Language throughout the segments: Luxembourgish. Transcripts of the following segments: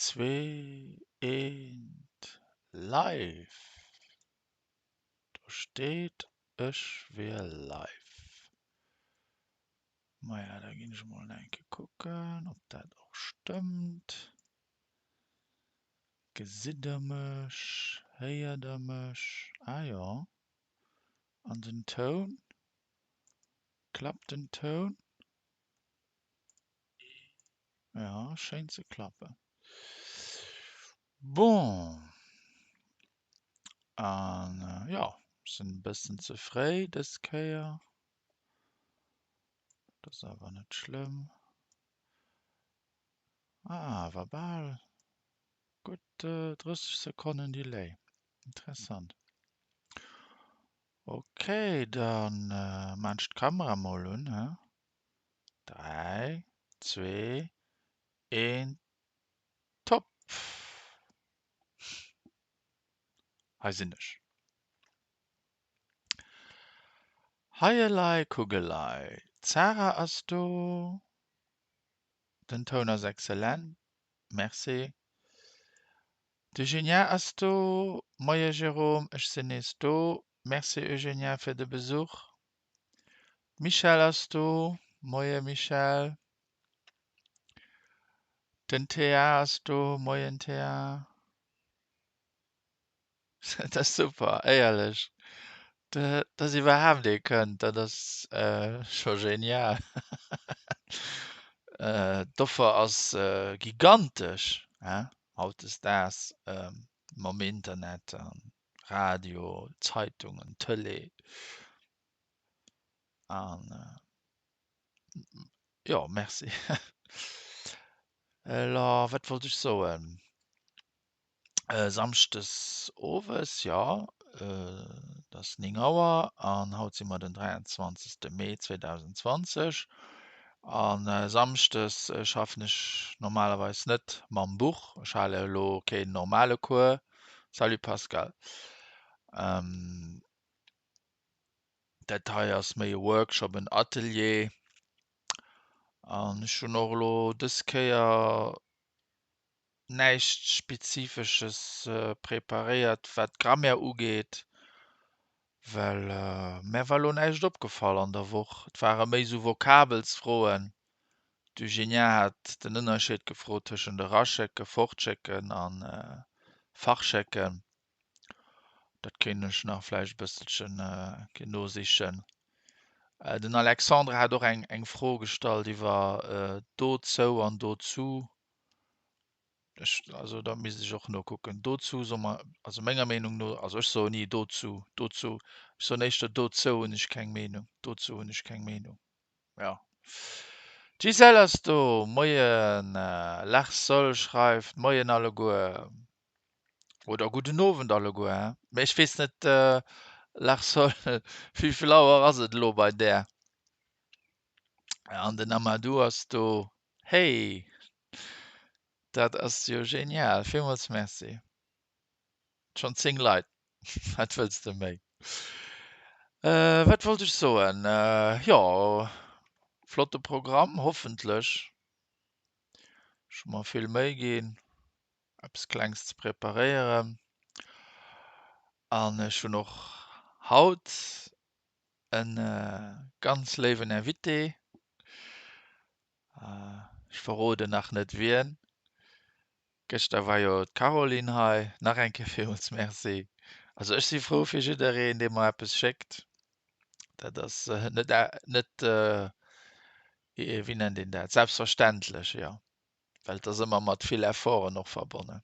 Zwee, eent, live! Do steet, ech wier live. Maja, da ginn ech mol eng Kéier kucken, ob dat och stëmmt. Gesitt der mech? Héiert der mech? Ah jo. An den Toun? Klappt den Toun? Ja, schéint ze klappen. Bon. An jo, sinn e bëssen ze fréi dës Kéier. Dat ass awer net schlëmm. Ah, war bal gutt 30 Sekonnen Delay. Interessant. Okay, dann maan ech d'Kamera mol un, he. 3, 2, 1, top! Hei sinn ech. Hei elei, kuck elei, d'Sarah ass do. Den Toun ass excellent, merci. De Julien ass do. Moie Jérôme, ech sinn nees do. Merci Eugenia fir de Besuch. D'Michèle ass do. Moie Michèle. Den Théa ass do. Moien Théa. Dat ass super, éierlech. Dass iwwerhaapt ee kënnt, dat ass scho genial. D'Offer ass gigantesch hautdesdaags mam Internet a Radio, Zeitungen, Tëlee an jo, merci. Elo, wat wollt ech soen? Samschdes owes, jo, et ass 9 Auer an haut si mer den 23. Mee 2020. A samschdes schaffen ech normalerweis net mam Buch. Ech hale elo keen normale Cours. Salut Pascal. Dat hei ass méi e Workshop, en Atelier. An ech hunn och elo dës Kéier näischt Spezifesches preparéiert, wat d'Grammaire ugeet, well mär war lo näischt opgefall an der Woch. Et ware méi sou Vokabelsfroen. D'Eugenia hat den Ënnerscheed gefrot tëschent eraschécken, fortschécken a verschécken. Dat kéint ech nach vläicht e bësselchen nosichen. Den Alexandre hat och eng Fro gestallt iwwer dozou an dozu. Ech, also da misst ech och nokucken. Dozu soe mer, also menger Meenung no, also ech soen ni dozu, dozu, ech soen éischter dozou hunn ech keng Meenung, dozou hunn ech keng Meenung. Jo. D'Gisèle ass do, Moien. Lars Sol schreift, Moien alleguer. Oder gudden Owend alleguer, hein. Mee ech weess net, Lars Sol, wéivill Auer ass et elo bei där? An den Amadou ass do. Hey! Dat ass jo genial! Villmools Merci! Schonn 10 Leit, wat wëlls de méi? Wat wollt ech soen? Jo, flotte Programm, hoffentlech. Ech hu mer vill Méi ginn, eppes Klengs ze preparéieren. An ech hunn och haut e ganz léiwen Invité. Ech verroden nach net wien. Gëschter war jo d'Caroline hei. Nach eng Kéier villmools Merci. Also ech si frou fir jiddereen, dee mer eppes schéckt. Dat ass net, net, wéi nennt een dat, selbstverständlech, jo. Well et ass ëmmer mat vill Efforten och verbonnen.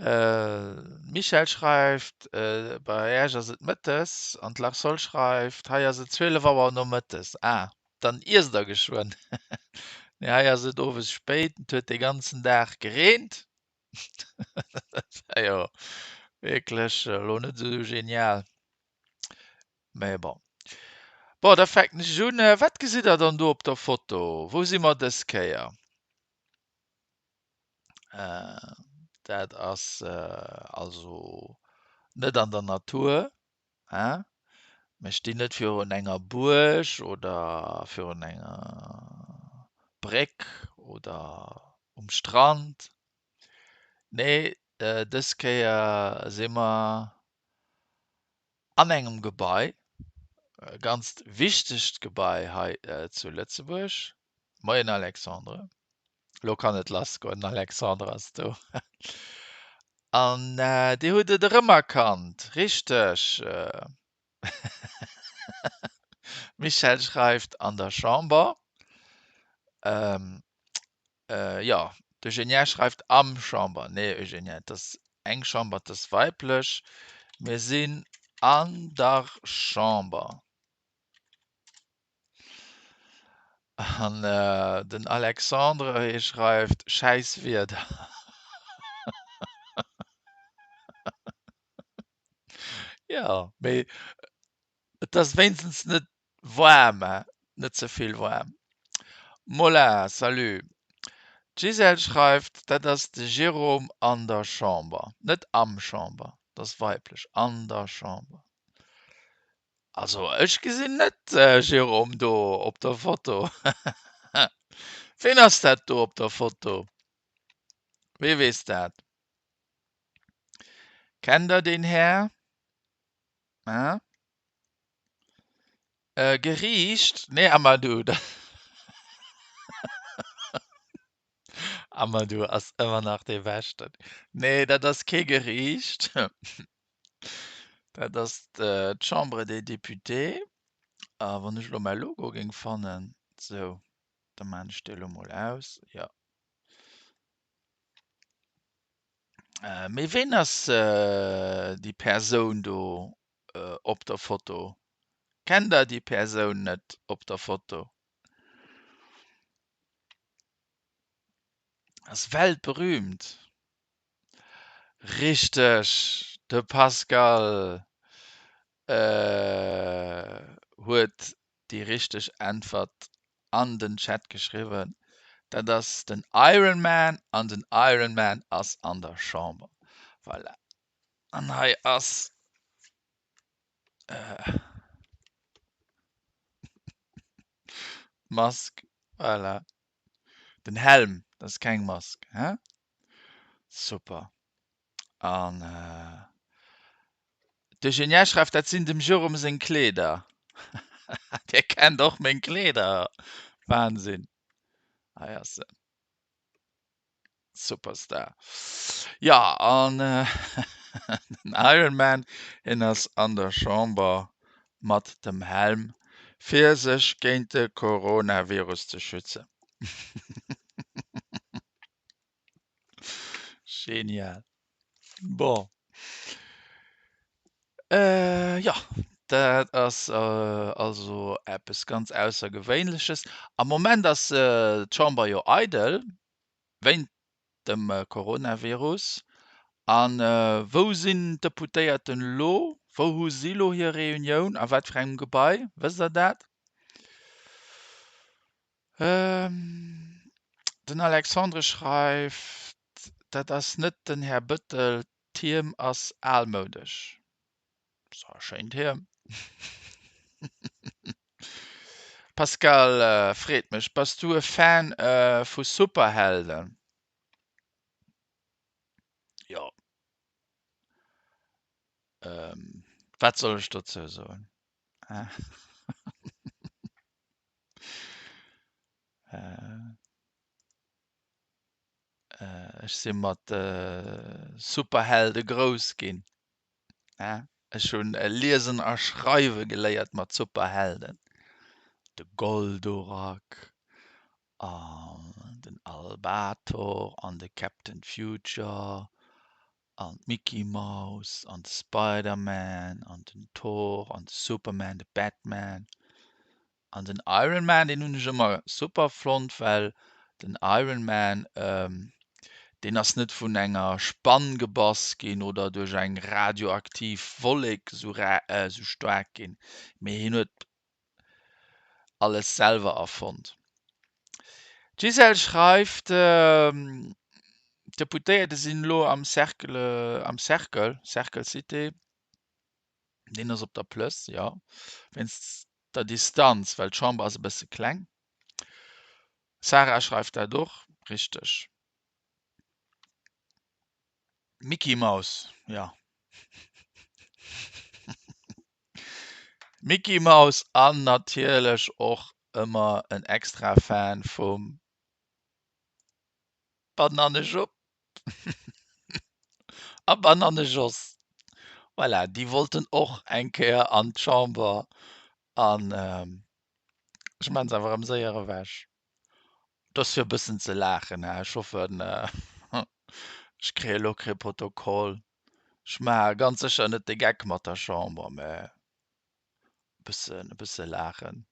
D'Michèle schreift, bei Äech ass et mëttes an d'Larsol schreift, hei ass et 12 Auer nomëttes. Ah, dann iesst der geschwënn. Nee, hei ass et owes spéit, et huet de ganzen Dag gereent. Dat war jo wierklech elo net esou genial. Mä bon. Bon, da fänken ech un. Wat gesitt der dann do op der Foto? Wou si mer dës Kéier? Dat ass also net an der Natur, hein? Mir stinn net virun enger Buerg oder virun enger Bréck oder. Um Strand? Nee, dës Kéier si mer an engem Gebai, e ganzt wichtegt Gebai hei zu Lëtzebuerg. Moien Alexandre. Lo kann et lass goen, den Alexandre ass do. An Dir hutt et erëmerkannt, richteg. Michèle schreift an der Chamber. Jo, d'Eugenia schreift am Chamber. Nee Eugenia, et ass eng Chamber, et ass weiblech. Mir sinn an der Chamber. An den Alexandre, hie schreift, Schäiss Wieder. Jo, mee et ass wéinstens net waarm, net ze vill waarm. Mola, salut. D'Gisèle schreift, dat ass de Jérôme an der Chamber, net am Chamber, dat ass weiblech, an der Chamber. Also ech gesinn net de Jérôme do op der Foto. Ween ass dat do op der Foto? Wee weess dat? Kennt der deen Här? Hä? Geriicht? Nee Amadou, dat Amadou ass ëmmer nach dee Beschten. Nee, dat ass kee Geriicht. Dat ass d'Chambre des Députés. A wann ech elo mäi Logo géing fannen, sou, da maan ech dee elo mol aus, jo. Mee ween ass déi Persoun do op der Foto? Kennt der déi Persoun net op der Foto? Ass weltberühmt. Richteg, de Pascal huet déi richteg Äntwert an den Chat geschriwwen. Dat ass den Iron Man an den Iron Man ass an der Chamber. Voilà. An hei ass d'Mask. Voilà. Den Helm, dat ass keng Mask, he? Super. An d'Eugenia schreift, dat sinn dem Jérôme seng Kleeder. Dir kennt och meng Kleeder. Wahnsinn. Hei ass se. Superstar. Ja, an den Iron Man, hien ass an der Chamber mat dem Helm, fir sech géint de Coronavirus ze schützen. Genial. Bon. Jo, dat ass also eppes ganz Aussergewéinleches. Am Moment ass d'Chamber jo eidel wéint dem Coronavirus. A wou sinn d'Deputéierten elo? Wou hu si elo hir Reunioun? A wat fir engem Gebai? Wësst Der dat? Den Alexandre schreift, Dat ass net den Här Bëttel, d'Hiem ass almoudesch. Ass e schéint Hiem. Pascal, freet mech, bass du e Fan vu Superhelden? Jo. Wat soll ech dozou soen? Ech si mat Superhelde grouss ginn. Ech hunn liesen a schreiwe geléiert mat Superhelden. De Goldorak an den Albator an de Captain Future an d'Mickey Mouse an de Spider-Man an den Thor an de Superman, de Batman an den Iron Man, deen hunn ech ëmmer super fonnt, well den Iron Man, deen ass net vun enger Spann gebass ginn oder duerch eng radioaktiv Wollek esou esou staark ginn, mee hien huet alles selwer erfonnt. D'Gisèle schreift, D'Deputéierte sinn elo am Cercle, am Cercle, Cercle Cité, deen ass op der Plëss, jo, wéinst der Distanz, well d'Chamber ass e bësse kleng. Sarah schreift dat och, richteg. Micky Maus, jo. Micky Maus an natierlech och ëmmer en extra Fan vum Banannejupp a Banannejos. Voilà, déi wollten och eng Kéier an d'Chamber an ech maachen se awer erëm séier ewech. Et ass fir e bëssen ze laachen, he. Ech hoffen, ech kréie elo kee Protokoll. Ech maache ganz sécher net de Geck mat der Chamber, mä e bëssen, e bësse laachen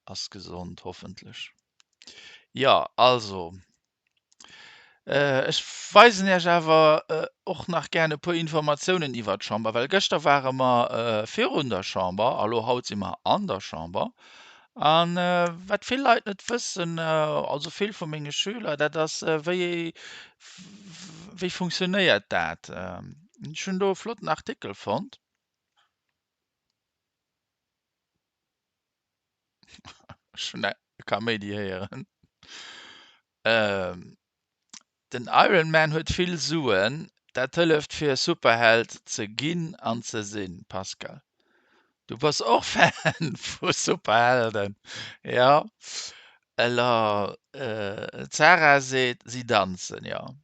ass gesond, hoffentlech. Jo, also, ech weisen Iech awer och nach gären e puer Informatiounen iwwert d'Chamber, well gëschter ware mer virun der Chamber a lo haut si mer an der Chamber. An wat vill Leit net wëssen, also vill vu menge Schüler, dat ass, wéi wéi funktionéiert dat? Ech hunn do e flotten Artikel fonnt. Ech hunn e Kaméidi héieren. Den Iron Man huet vill Suen, dat hëlleft fir Superheld ze ginn an ze sinn. Pascal, du bass och Fan vu Superhelden, jo? Elo d'Sarah seet si danzen, jo.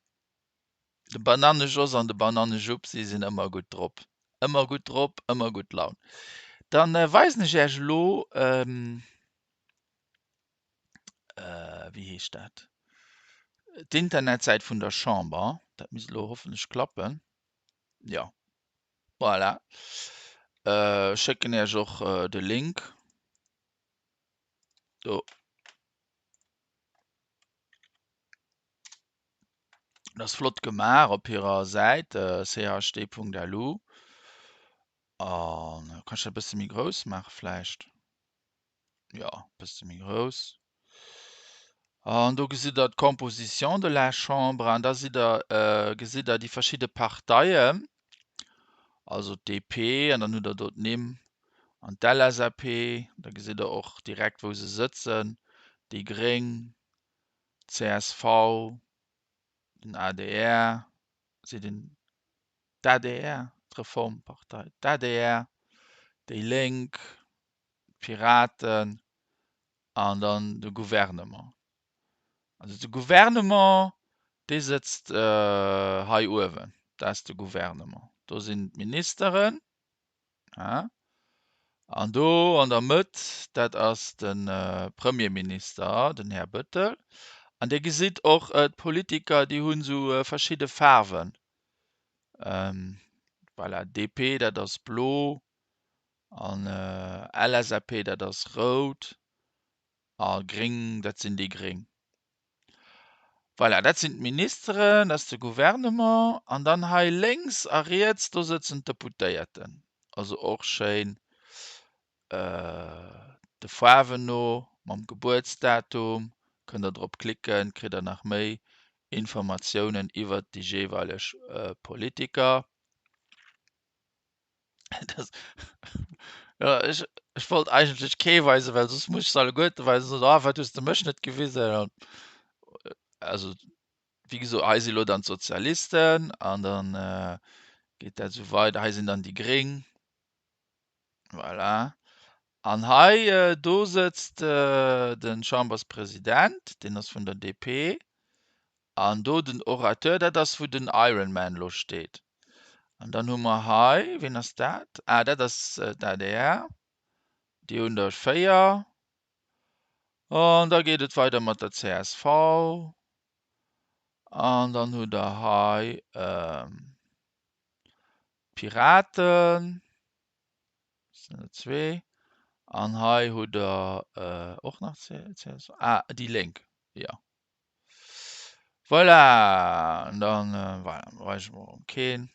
De Bananejos an de Banannejupp, si sinn ëmmer gutt drop. Ëmmer gutt drop, ëmmer gutt Laun. Dann weisen ech Iech elo wéi heescht dat, d'Internetsäit vun der Chamber. Dat misst elo hoffentlech klappen. Jo, voilà. Ech schécken Iech och de Link do. Dat ass flott gemaach op hirer Säit chd.lu. An kann ech dat e bësse méi grouss maache vläicht? Jo, e bësse méi grouss. An do gesitt Der d'Composition de la Chambre an da sidd Der, gesitt Der déi verschidde Parteien, also d'DP an dann hutt Der do d'Nimm an d'LSAP, da gesitt Der och direkt wou se sëtzen, déi Gréng, csv, den adr, seet een d'ADR, d'Reformpartei, d'ADR, déi Lénk, d'Piraten an dann de Gouvernement. Also de Gouvernement, dee sëtzt hei uewen, dat ass de Gouvernement. Do sinn d'Ministeren, an do an der Mëtt, dat ass de Premierminister, den Här Bettel. An Dir gesitt och d'Politiker, déi hunn esou verschidde Faarwen. Voilà, DP, dat ass blo, An LSAP, dat ass rout, a gréng, dat sinn déi Gréng. Voilà, dat sinn d'Ministeren, dat ass de Gouvernement. An dann hei lénks a riets, do sëtzen d'Deputéierten. Also och schéin de Faarwen no, mam Gebuertsdatum. Kënnt Der drop klicken, kritt Der nach méi Informatiounen iwwert déi jeeweileg Politiker. Das, ja, ech, ech wollt eigentlech kee weisen, well soss muss ech se alleguerte weisen. So, ah, wat hues de mech net gewisen? An, also, wéi gesot, hei si lo dann d'Sozialisten an dann äh, geet dat esou weider. Hei sinn dann déi Gréng. Voilà. An hei, äh, do sëtzt äh, den Chamberspresident, deen ass vun der DP. An do den Orateur, dat ass wou den Iron Man lo steet. An dann hu mer hei, wien ass dat? Ah, dat ass d'ADR. Déi hunn der 4. An da geet et weider mat der csv. An dann hutt der hei d'Piraten. Dat sinn der zwee. An hei hutt der och nach csv. Ah, déi Lénk, jo. Voilà, an dann voilà, weise mer erëm keen.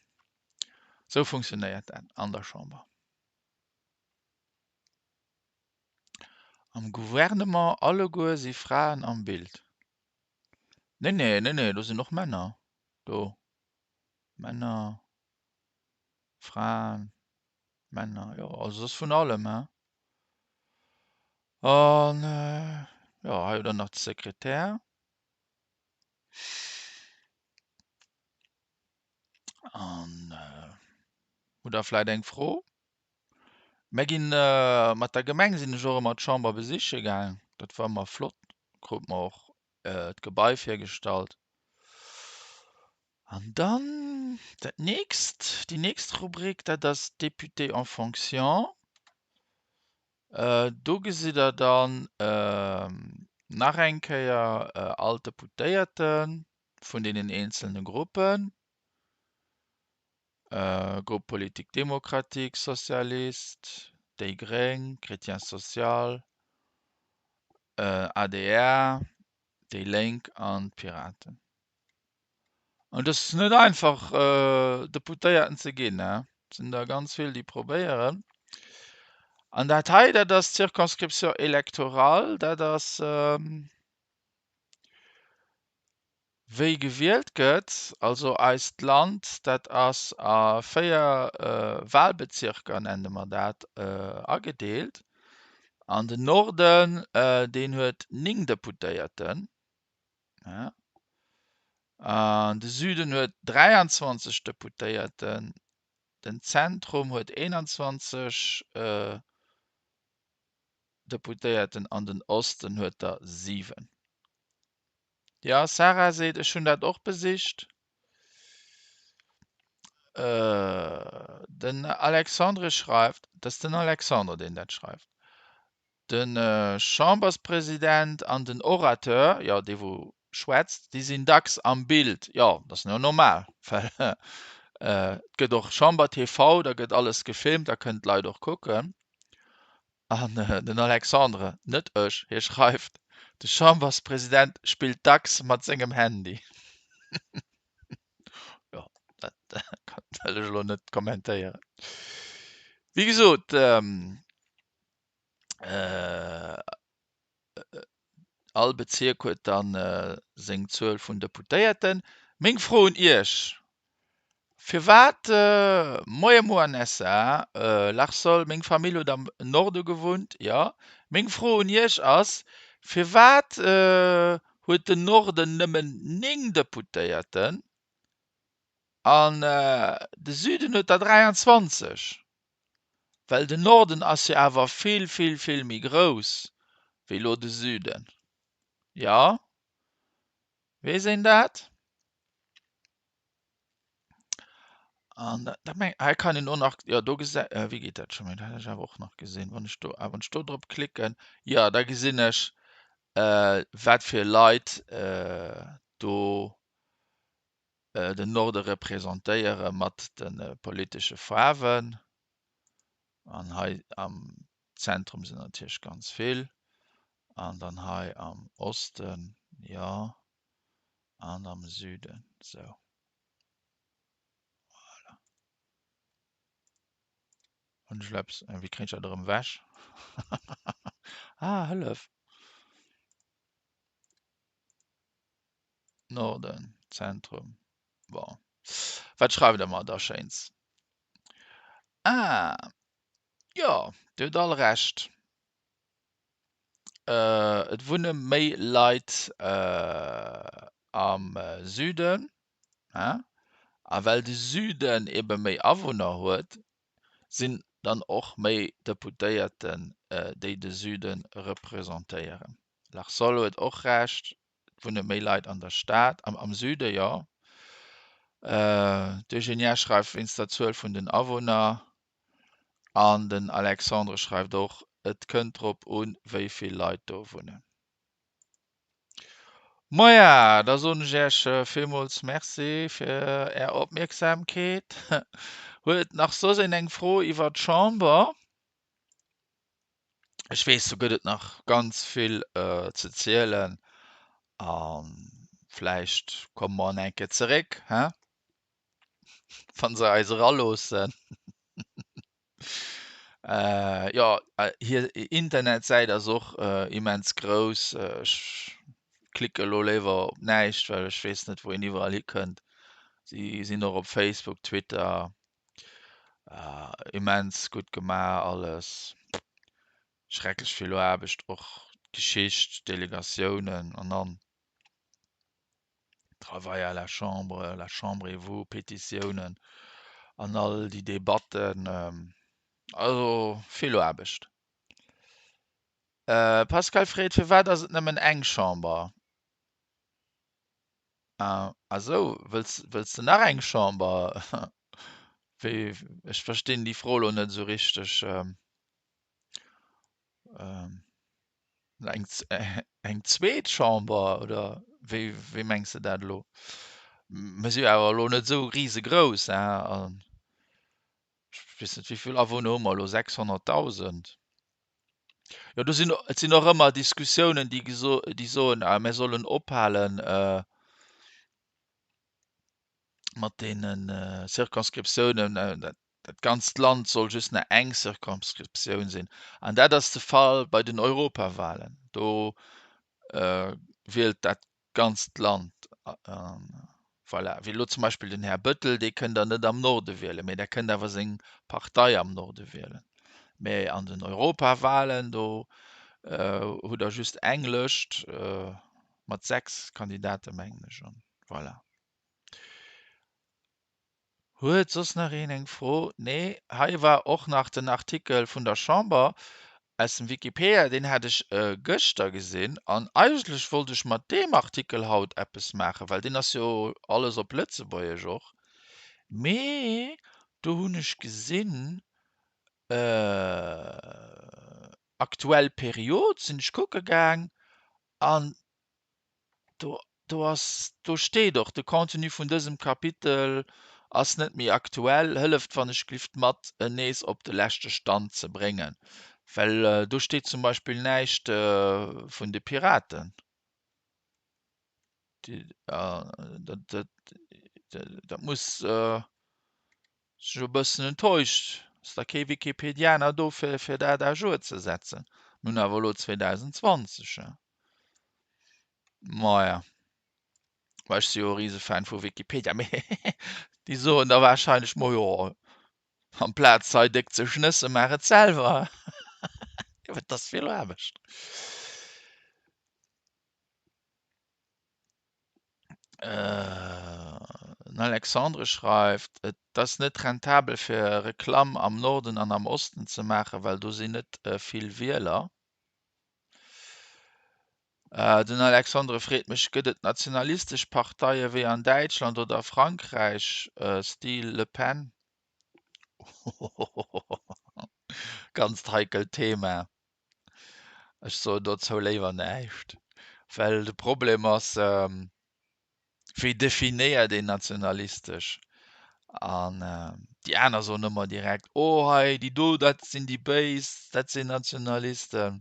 Esou funktionéiert dat an der Chamber. Am Gouvernement alleguer si Fraen am Bild. Nee, nee, nee, nee, do sinn och Männer. Do, Männer, Fraen, Männer, jo, also et ass vun allem, hein. An jo, hei hutt der nach de Sekretär. An hutt der vläit eng Fro? Mär ginn mat der Gemeng sinn ech och ëmmer d'Chamber besiche gaang. Dat war ëmmer flott, krut mer och d'Gebai virgestallt. An dann dat nächst, déi nächst Rubrik, dat ass Député en fonction. Do gesitt der dann nach eng Kéier all d'Deputéierte vun deenen eenzelne Gruppen, Groupe politique démocratique, Socialiste, déi gréng, Chrétien social, adr, déi Lénk an d'Piraten. An et ass net einfach Deputéierten ze ginn, et sinn der ganz vill déi probéieren. An dat hei, dat ass d'Circonscription électorale, dat ass wéi gewielt gëtt. Also eist Land, dat ass a 4 Wahlbezirker, nenne mer dat, agedeelt. An den Norden, deen huet 9 Deputéierten. An de Süden huet 23 Deputéierten, den Zentrum huet 21 Deputéierten an den Osten huet der 7. Jo, Sarah seet, ech hunn dat och besicht. Den Alexandre schreift, dat ass den Alexandre, deen dat schreift, De Chamberspresident an den Orateur, jo dee wou schwätzt, déi sinn dacks am Bild. Jo, dat ass jo normal, well et gëtt och Chamber TV, da gëtt alles gefilmt, da kënnen d'Leit och kucken. An den Alexandre, net ech, hie schreift, de Chamberspresident spillt dacks mat sengem Handy. Jo, dat wëll ech elo net kommentéieren. Wéi gesot, All Bezierk huet dann seng Zuel vun Deputéierten. Meng Fro un Iech, Firwat, Moie Moanessa, Larsol, meng Famill huet am Norde gewunnt, jo. Meng Fro un Iech ass, Firwat huet den Norden nëmmen 9 Deputéierten an de Süden huet der 23? Well den Norden ass jo awer vill, vill, vill méi grouss wéi elo de Süden. Jo, weess een dat? An da meng, hei kann een och nach, jo do gesäit, wéi geet dat scho méi, dat hat ech awer och nach gesinn, wann ech do, ah wann ech do drop klicken, jo da gesinn ech wat fir Leit do den Norde representéiere mat de politesche Faarwen. An hei am Zentrum sinn natierlech ganz vill. An dann hei am Osten, jo, an am Süden, sou. Voilà. Hunn ech elo eppes, wéi kréien ech dat erëm ewech? Ah, hëllef! Norden, Zentrum, bon. Wat schreift der mer da Schéins? Ah, jo, Dir hutt all Recht. Et wunne méi Leit am Süden, a well de Süden ebe méi Awunner huet, sinn dann och méi Deputéierten, déi de Süde representéieren. Larsol huet och Recht, Et wunne méi Leit an der Stad, am Süde, jo. D'Eugenia schreift wéinst der Zuel vun den Awunner. An den Alexandre schreift och, et kënnt drop un, wéi vill Leit do wunnen. Maja, da soen ech Iech villmools Merci fir Är Opmierksamkeet. Huet nach soss een eng Fro iwwer d'Chamber? Ech weess, do gëtt et nach ganz vill ze zielen a vläicht komme mer en eng Kéier zeréck, he? Wa se eis eraloossen. Jo, hir Internetsäit ass och immens grouss. Ech klicke elo léiwer op näischt, well ech weess net, wou een iwwerall hikënnt. Si sinn och op Facebook, Twitter. Immens gutt gemaach alles. Schrecklech vill Aarbecht och, d'Geschicht, d'Delegatiounen an an. Travail à la Chambre, la Chambre et vous, Petitiounen an all déi Debatten. Also vill Aarbecht. Pascal freet, Firwat ass et nëmmen eng Chamber? Ah esou, wëlls wëlls de nach eng Chamber? Wéi, ech verstinn déi Fro elo net esou richteg. Eng eng zweet Chamber oder wéi wéi mengs de dat elo? Mir si jo awer elo net esou risegrouss, hein, an ech weess net, wéi vill Awunner hu mer elo, 600.000? Jo do sinn et sinn och ëmmer Diskussiounen, déi geso déi soen, ah mir sollen ophalen mat deene Circonscriptiounen, dat dat ganzt Land soll just nach eng Circonscriptioun sinn. An dat ass de Fall bei den Europawahlen. Do wielt dat ganzt Land. Voilà, wéi elo zum Beispill den Här Bëttel, dee kënnt der net am Norde wielen, mee der kënnt awer seng Partei am Norde wielen. Mee an den Europawahlen, do hutt Der just eng Lëscht mat 6 Kandidaten, mengen ech, an voilà. Huet soss nach een eng Fro? Nee, hei war och nach den Artikel vun der Chamber aus dem Wikipedia, deen hat ech gëschter gesinn an eigentlech wollt ech mat deem Artikel haut eppes maachen, well deen ass jo alles op Lëtzebuergesch och, mee do hunn ech gesinn, aktuell Period sinn ech kucke gaang an Do, do ass, do steet och, de Contenu vun dësem Kapitel ass net méi aktuell. Hëlleft wann ech glift mat, en nees op de leschte Stand ze bréngen. Well do steet zum Beispill näischt vun de Piraten. Dat, dat, dat muss, sinn ech e bëssen enttäuscht. Ass da kee Wikipedianer do fir, fir dat à jour ze setzen? Mir hunn awer elo 2020. Maja, well ech si jo e Risefan vu Wikipedia, mee déi soen da warscheinlech, Mojo, amplaz hei déck ze schnëssen, maach et selwer. Jo, et ass vill Aarbecht. Den Alexandre schreift, Et ass net rentabel fir Reklamm am Norden an am Osten ze maachen, well do sinn net vill Wieler. Den Alexandre freet mech, Gëtt et nationalistesch Parteie wéi an Däitschland oder Frankräich, Stil Le Pen? Ganzt heikelt Thema. Ech soen dozou léiwer näischt, well de Problem ass, wéi definéiert een nationalistesch? An déi aner soen ëmmer direkt, oh hei déi do, dat sinn déi Béis, dat sinn Nationalisten.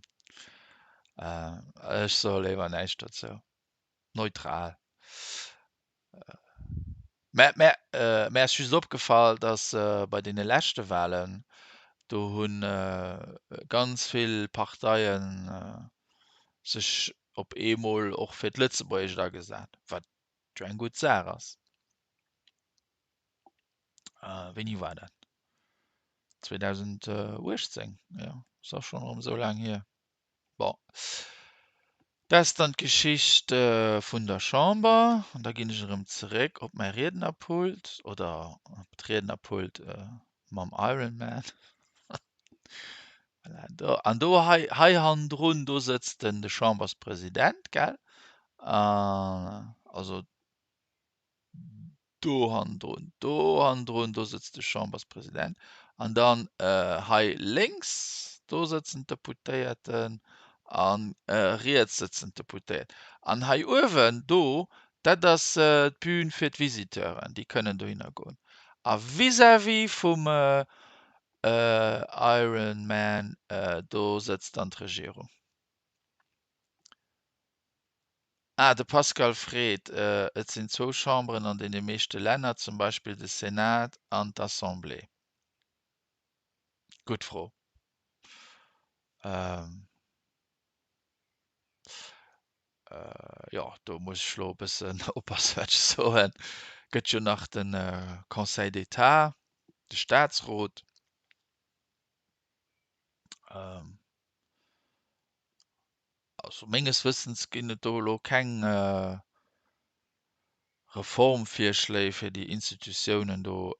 Ech soe léiwer näischt dozou. Neutral. Mä mä mär ass just opgefall, datt bei deene leschte Walen, do hu ganz vill Parteien sech op eemol och fir d'Lëtzebuergescht agesat, wat jo eng gutt Saach ass. Wéini war dat? 2018, jo, ass och schonn erëm esou laang hier. Bon, dat ass dann d'Geschicht vun der Chamber. An da ginn ech erëm zeréck op mäi Riednerpult oder op d'Riednerpult mam Ironman. Voilà, do, an do hei, hei hannendrun, do sëtzt den de Chamberspresident, gell? Also do hannendrun, do hannendrun, do sëtzt de Chamberspresident. An dann hei lénks, do sëtzen d'Deputéierten an riets sëtzen d'Deputéiert. An hei uewen, do, dat ass d'Bün fir d'Visiteuren, déi kënnen dohinner goen. A vis-à-vis vum Iron Man, do sëtzt dann d'Regierung. Ah, de Pascal freet, Et sinn zwou Chamberen an deene meeschte Länner, zum Beispill de Senat an d'Assemblée. Gutt Fro. Jo, do muss ech elo e bëssen oppassen, wat ech soen. Gëtt jo nach de Conseil d'État, de Staatsrot. Also menges Wëssens ginn et do elo keng. Reformvirschléi fir déi Institutiounen do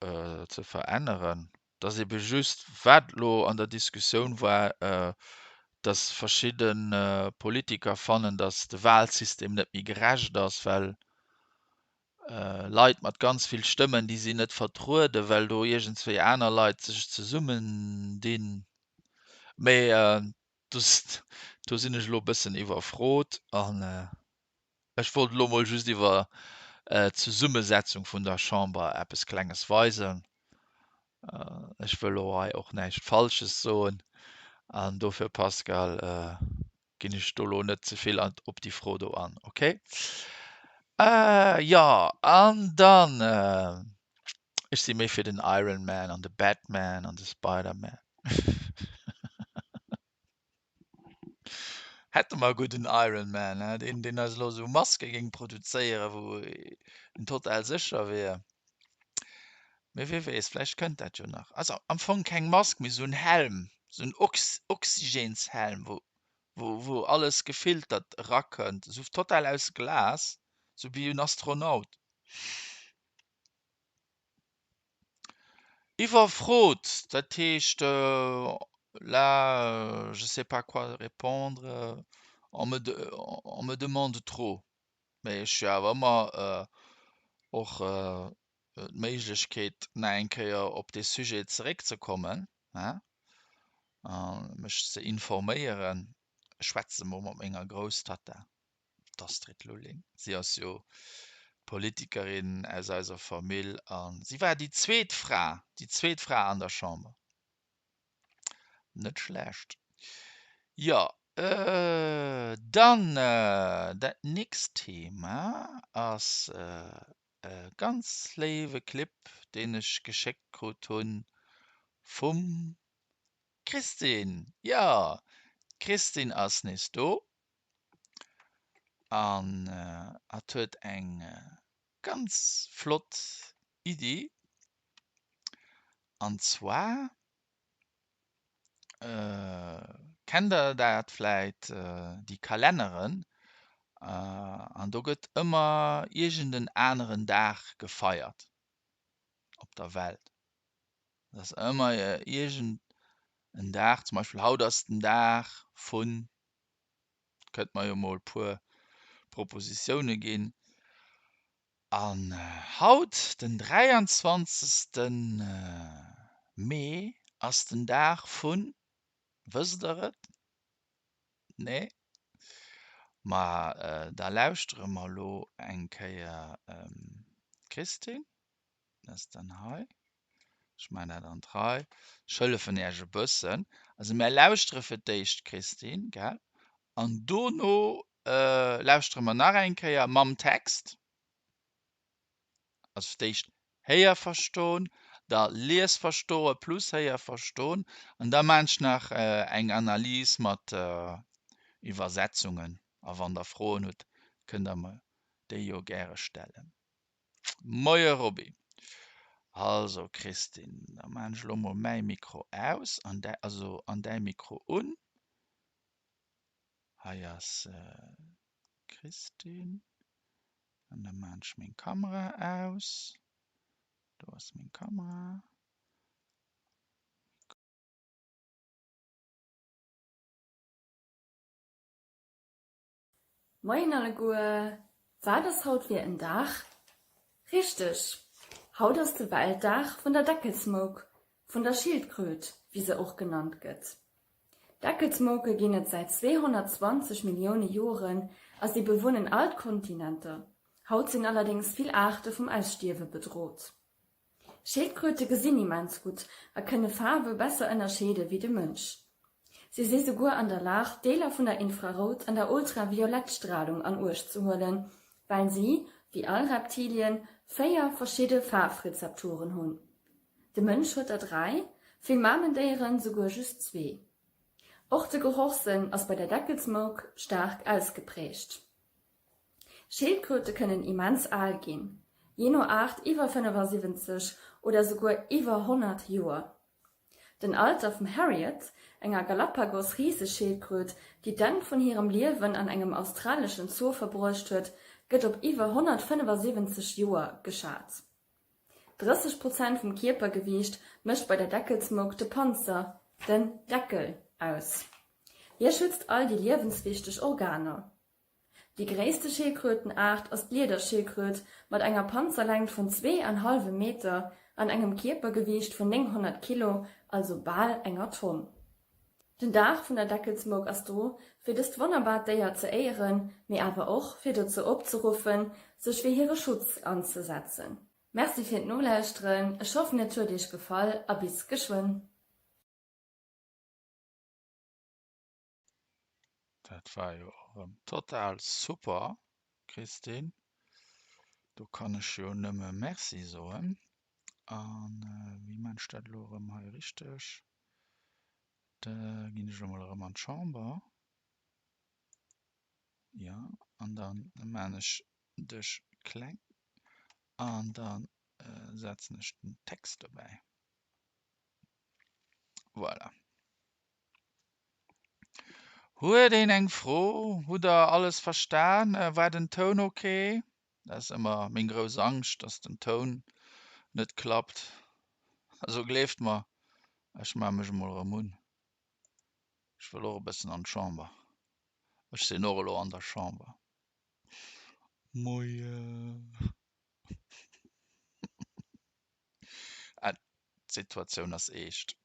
ze veränneren. Et ass ebe just, wat elo an der Diskussioun war, datt verschidde Politiker fannen, datt de Wahlsystem net méi gerecht ass, well Leit mat ganz vill Stëmmen, déi sinn net vertrueden, well do iergendswéi aner Leit sech zesummendinn. Mee do sinn ech elo e bëssen iwwerfrot an ech wollt elo mol just iwwer d'Zesummesetzung vun der Chamber eppes Klenges weisen. Ech wëll elo hei och näischt Falsches soen an dofir, Pascal, ginn ech do elo net ze vill op déi Fro do an. Okay? Jo, an dann, ech si méi fir den Iron Man an de Batman an de Spider-Man. Hätte mer e gudden Iron Man, he, deen, deen eis elo esou Maske géing produzéieren, wou en total sécher wier. Mee wie weess, vläicht kënnt dat jo nach. Also am Fong keng Mask, mee esou en Helm, esou en Ox Oxygenshelm, wou, wou, wou alles gefiltert erakënnt, esou total aus Glas, esou wéi en Astronaut. Iwwerfrot, dat heescht là je sais pas quoi répondre, on me on me demande trop. Mee ech hu awer ëmmer och d'Méiglechkeet nach eng Kéier op dee Sujet zeréckzekommen, hein, a mech ze informéieren. Ech schwätze mol mat menger Grousstatta. d'Astrid Lulling. Si ass jo Politikerin aus eiser Famill a si war déi zweet Fra, déi zweet Fra an der Chamber. Net schlecht. Jo, dann dat nächst Thema ass e ganz léiwe Clip, deen ech geschéckt krut hunn vum Christine. Jo, d'Christine ass nees do. An hatt huet eng ganz flott Iddi, an zwar kennt der dat vläit, déi Kalenneren, an do gëtt ëmmer iergend en aneren Dag gefeiert op der Welt. Et ass ëmmer iergend en Dag, zum Beispill haut ass den Dag vun, kënnt mer jo mol puer Propositioune ginn, an haut den 23. Mee ass den Dag vun, wësst der et? Nee? Ma da lauschtere mer elo eng Kéier d'Christine. Dat ass dann hei. Ech maachen dat an d'Rei. Ech hëllefen Iech e bëssen. Also mär lauschtere fir d'éischt d'Christine, gell? An dono lauschtere mer nach eng Kéier mam Text. Also fir d'éischt Héierverston, da Liesverstoe plus Héierverston an da maan ech nach eng Analys mat Iwwersetzungen. A wann der Froen hutt, kënnt der mer déi jo gäre stellen. Moie Robby. Also Christine, da maan ech elo mol mäi Mikro aus an däi, also an däi Mikro un. Hei ass d'Christine an da maan ech meng Kamera aus. Do ass meng Kamera. Moien alleguer! Wat ass haut fir en Dag? Richteg, haut ass de Weltdag vun der Deckelsmouk, vun der Schildkröt, wéi se och genannt gëtt. Deckelsmouke ginn et säit 220 Millioune Joren a si bewunnen all d'Kontinenter. Haut sinn allerdéngs vill Aarte vum Ausstierwe bedrot. Schildkröte gesinn immens gutt a kënne Faarwe besser ënnerscheede wéi de Mënsch. Si si souguer an der Lag, Deeler vun der Infrarout an der Ultraviolettstralung an Uecht ze huelen, well si, wéi all Reptilien, 4 verschidde Faarfrezeptoren hunn. De Mënsch huet der 3, vill Mamendéieren souguer just zwee. Och de Gerochssënn ass bei der Deckelsmouk staark ausgeprägt. Schildkröte kënnen immens al ginn, jee no Aart iwwer 75 oder souguer iwwer 100 Joer. Den Alter vum Harriet, enger Galapagos-Riseschildkröt, déi d'Enn vun hirem Liewen an engem australeschen Zoo verbruecht huet, gëtt op iwwer 175 Joer geschat. 30 Prozent vum Kierpergewiicht mécht bei der Deckelsmouk de Panzer, den Deckel, aus. Hie schützt all déi liewenswichteg Organer. Déi gréisste Schildkrötenaart ass d'Liederschildkröt mat enger Panzerlängt vun zweeanhallwem Meter an engem Kierpergewiicht vun 900 Kilo, also bal enger Tonn. Den Dag vun der Deckelsmouk ass do, fir dëst wonnerbart Déier ze éieren, mee awer och fir dozou opzeruffen, sech fir hire Schutz anzesetzen. Merci fir d'Nolauschteren, ech hoffen et huet iech gefall a bis geschwënn. Dat war jo erëm total super, Christine. Do kann ech jo nëmme Merci soen. An wéi maan ech dat elo erëm hei richteg? Da ginn ech elo mol erëm an d'Chamber. Jo, an dann maan ech dech kleng an dann setzen ech den Text dobäi. Voilà. Huet een eng Fro? Hutt der alles verstan? War den Toun ok? Dat ass ëmmer meng grouss Angscht, dass den Toun net klappt. Also gleeft mer, ech maache mech emol erëm un. Ech wëll och e bëssen an d'Chamber. Ech sinn och elo an der Chamber. Moien. Ah, d'Situatioun ass eescht.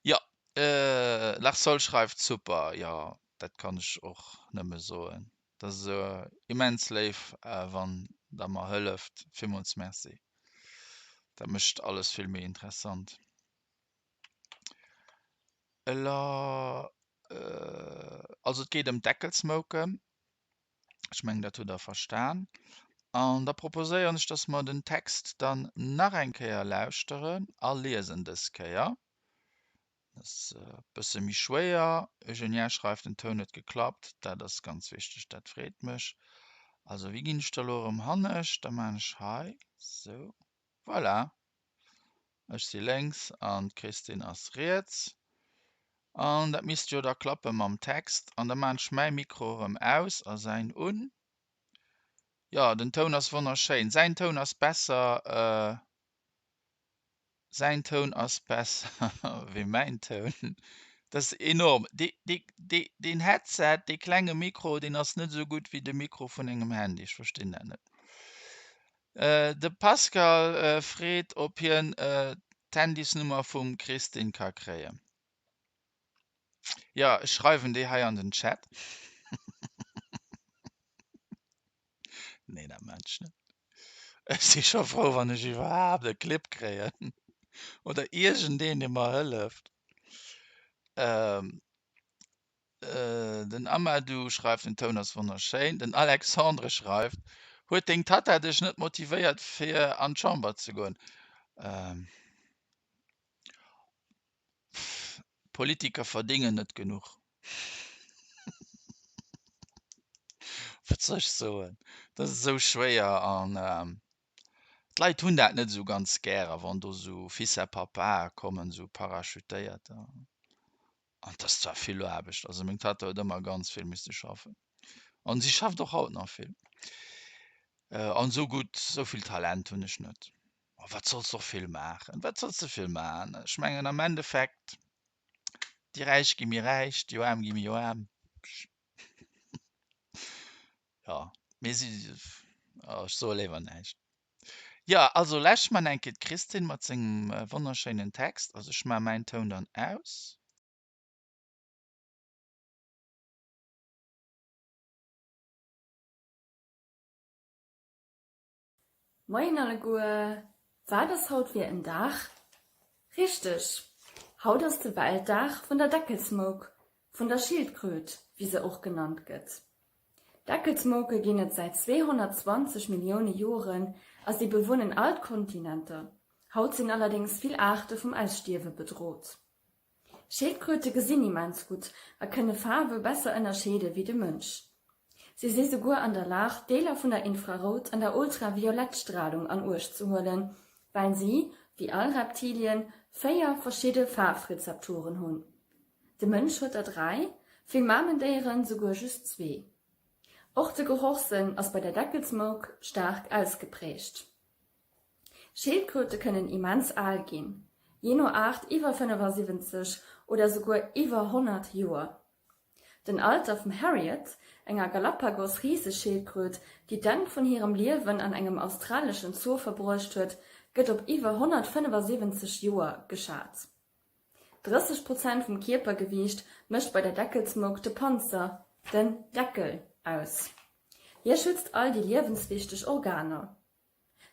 Jo, Larsol schreift super. Jo, dat kann ech och nëmme soen. Dat ass immens léif, wann der mer hëlleft. Villmools Merci. Dat mécht alles vill méi interessant. Elo, also et geet ëm d'Deckelsmouken. Ech mengen, dat hutt Der verstan. An da proposéieren ech, dass mer den Text dann nach eng Kéier lauschteren a liesen dës Kéier. Dat ass e bësse méi schwéier. Eugenia schreift, den Toun huet geklappt. Dat ass ganz wichteg, dat freet mech. Also, wéi ginn ech da elo erëm hannescht? Da maachen ech hei esou. Voilà. Ech si lénks an d'Christine ass riets. An dat misst jo da klappe mam Text. An da maan ech mäi Mikro erëm aus a säin un. Jo, den Toun ass wonnerschéin. Säin Toun ass besser, säin Toun ass besser wéi mäin Toun. Dat ass enorm. Dee, dee, dee, deen Headset, dee klenge Mikro, deen ass net esou gutt wéi de Mikro vun engem Handy. Ech verstinn dat net. De Pascal freet ob hien d'Handysnummer vum Christine ka kréien. Jo, ech schreiwen déi hei an den Chat. Nee, dat maan ech net. Ech si scho frou wann ech iwwerhaapt e Clip kréien oder iergendeen dee mer hëlleft. Den Amadou schreift, den Toun ass wonnerschéin. Den Alexandre schreift, huet deng Tatta dech net motivéiert fir an d'Chamber ze goen? Politiker verdéngen net genuch. Wat soll ech soen? Dat ass esou schwéier an d'Leit hunn dat net esou ganz gäre wann do esou Fils à papae kommen, esou Parachutéierter. An et ass zwar vill Aarbecht, also meng Tatta huet ëmmer ganz vill misste schaffen. An si schafft och haut nach vill. An esou gutt, esou vill Talent hunn ech net. A wat solls de och vill maachen? Wat solls de vill maachen? Ech mengen am Endeffekt, déi Räich gi méi räich, déi Aarm gi méi aarm. Jo, mee si, ech soe léiwer näischt. Jo, also läscht mer eng Kéier d'Christine mat sengem wonnerschéinen Text. Also ech maache mäin Toun dann aus. Moien alleguer! Wat ass haut fir en Dag? Richteg, haut ass de Weltdag vun der Deckelsmouk, vun der Schildkröt, wéi se och genannt gëtt. Deckelsmouke ginn et säit 220 Millioune Joren a si bewunnen all d'Kontinenter. Haut sinn allerdéngs vill Aarte vum Ausstierwe bedrot. Schildkröte gesinn immens gutt a kënne Faarwe besser ënnerscheede wéi de Mënsch. Si si souguer an der Lag, Deeler vun der Infrarout an der Ultraviolettstralung an Uecht ze huelen, well si, wéi all Reptilien, 4 verschidde Faarfrezeptoren hunn. De Mënsch huet der 3, vill Mamendéieren souguer just zwee. Och de Gerochssënn ass bei der Deckelsmouk staark ausgeprägt. Schildkröte kënnen immens al ginn, jee no Aart iwwer 75 oder souguer iwwer 100 Joer. Den Alter vum Harriet, enger Galapagos-Riseschildkröt, déi d'Enn vun hirem Liewen an engem australeschen Zoo verbruecht huet, gëtt op iwwer 175 Joer geschat. 30 Prozent vum Kierpergewiicht mécht bei der Deckelsmouk de Panzer, den Deckel, aus. Hie schützt all déi liewenswichteg Organer.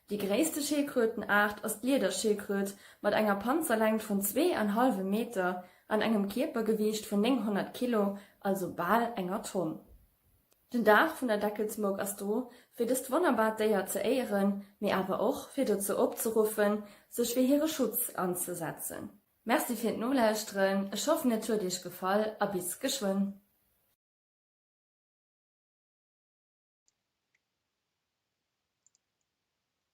Déi gréisste Schildkrötenaart ass d'Liederschildkröt mat enger Panzerlängt vun zweeanhallwem Meter an engem Kierpergewiicht vun 900 Kilo, also bal enger Tonn. Den Dag vun der Deckelsmouk ass do, fir dëst wonnerbart Déier ze éieren, mee awer och fir dozou opzeruffen, sech fir hire Schutz anzesetzen. Merci fir d'Nolauschteren, ech hoffen et huet iech gefall a bis geschwënn.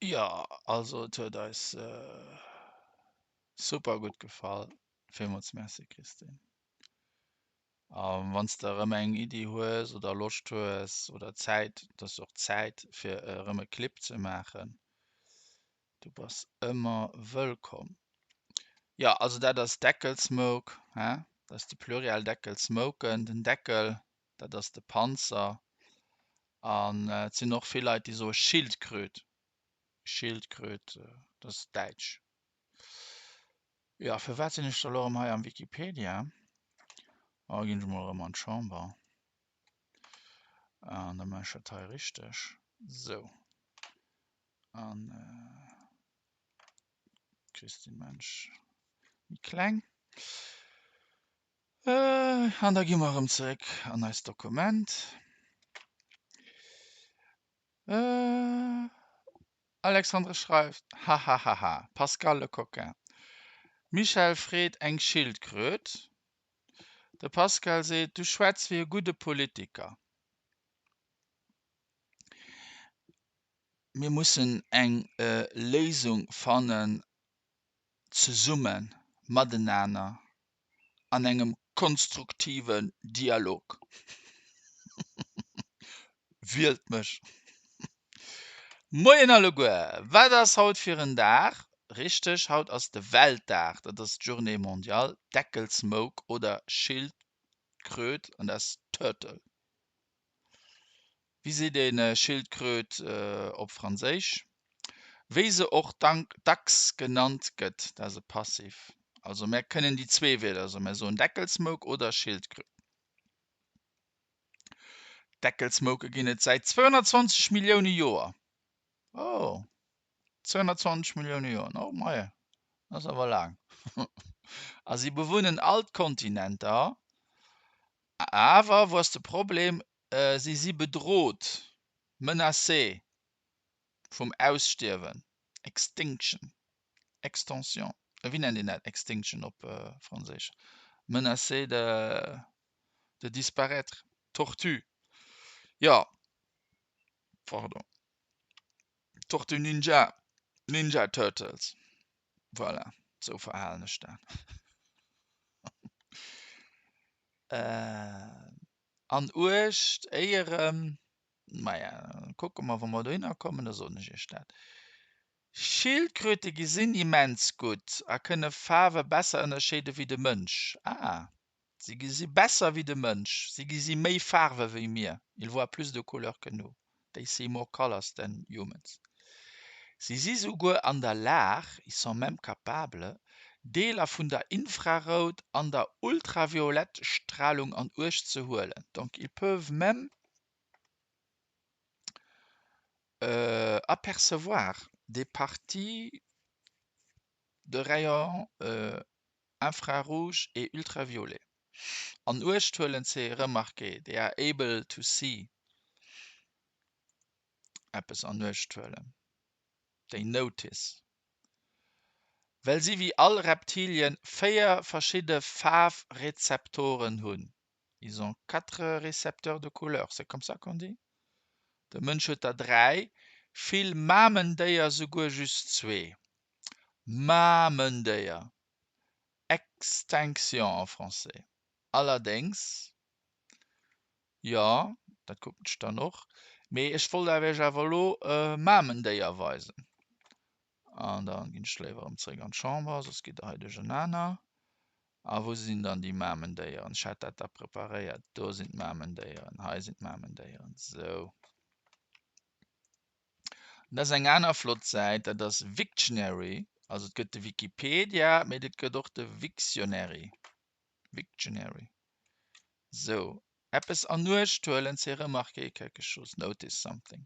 Jo, also et huet eis super gutt gefall. Villmools Merci Christine. A wann s de erëm eng Iddi hues oder Loscht hues oder Zäit, et ass och Zäit fir erëm e Clip ze maachen, du bass ëmmer wëllkomm. Jo, also dat ass Deckelsmouk, hè, dat ass de Pluriel Deckelsmouken, den Deckel dat ass de Panzer. An et sinn och vill Leit, déi soe Schildkröt. Schildkröt, dat ass däitsch. Jo, firwat sinn ech da lo erëm hei am Wikipedia? Oh, ginn ech mol erëm an d'Chamber. An da maache ech dat hei richteg. Sou. An Christine Mensch méi kleng. An da gi mer erëm zeréck an eist Dokument. Alexandre schreift, Hahahaha, Pascal le coquin. Michèle freet eng Schildkröt. De Pascal seet, Du schwätz wéi e gudde Politiker. Mir mussen eng Léisung fannen, zesummen, matenaner, an engem konstruktiven Dialog. Wielt mech! Moien alleguer! Wat ass haut fir en Dag? Richteg, haut ass de Weltdag, dat ass d'Journée mondiale Deckelsmouk oder Schildkröt an dat ass Turtle. Wéi seet ee Schildkröt op Franséisch? Wéi se och dacks genannt gëtt, dat ass e Passiv. Also mär kënnen déi zwee Wierder soen, mär soen Deckelsmouk oder Schildkröt. Deckelsmouke ginn et säit 220 Millioune Joer. Oh, 220 Millioune Joer, oh mei, dat ass awer laang. A si bewunnen all d'Kontinenter. Awer wou ass de Problem? Si si bedrot, menacé, vum Ausstierwen, extinction, extension, wéi nennt een dat, extinction op Franséisch, menacé de de disparaître, tortue, jo, pardon, Tortue Ninja, Ninja Turtles, voilà, sou verhalen ech dat. An Uecht éierem, maja, kucke mer, wa mer dohinner kommen, da soen ech iech dat. Schildkröte gesinn immens gutt a kënne Faarwe besser ënnerscheede wéi de Mënsch. Ah, si gesi besser wéi de Mënsch, si gesi méi Faarwe wéi mir, ils voient plus de couleurs que nous, they see more colors than humans. Si si souguer an der Lag, ils sont même capables, Deeler vun der Infrarout an der Ultraviolettstralung an Uecht ze huelen, donc ils peuvent même apercevoir des parties de rayons infrarouges et ultraviolets an Uecht huelen, c'est remarquer, they are able to see eppes an Uecht huelen, they notice. Well si wéi all Reptilien 4 verschidde Faarfrezeptoren hunn, ils ont quatre récepteurs de couleur, c'est comme ça qu'on dit? De Mënsch huet der 3, vill Mamendéier souguer just zwee. Mamendéier, extinction en français. Allerdéngs, jo. Dat kucken ech dann och. Mee ech wollt awer iech awer elo Mamendéier weisen. An da ginn ech léiwer erëm zeréck an d'Chamber, soss gitt der hei duerchenaner. A wou sinn dann déi Mamendéieren? Ech hat dat da preparéiert. Do sinn d'Mamendéieren. Hei sinn d'Mamendéieren. Sou. Dat ass eng aner flott Säit, dat ass Wiktionary. Also et gëtt de Wikipedia, mee et gëtt och de Wiktionary. Wiktionary. Sou. Eppes an Uecht huelen, c'est remarquer quelque chose, notice something.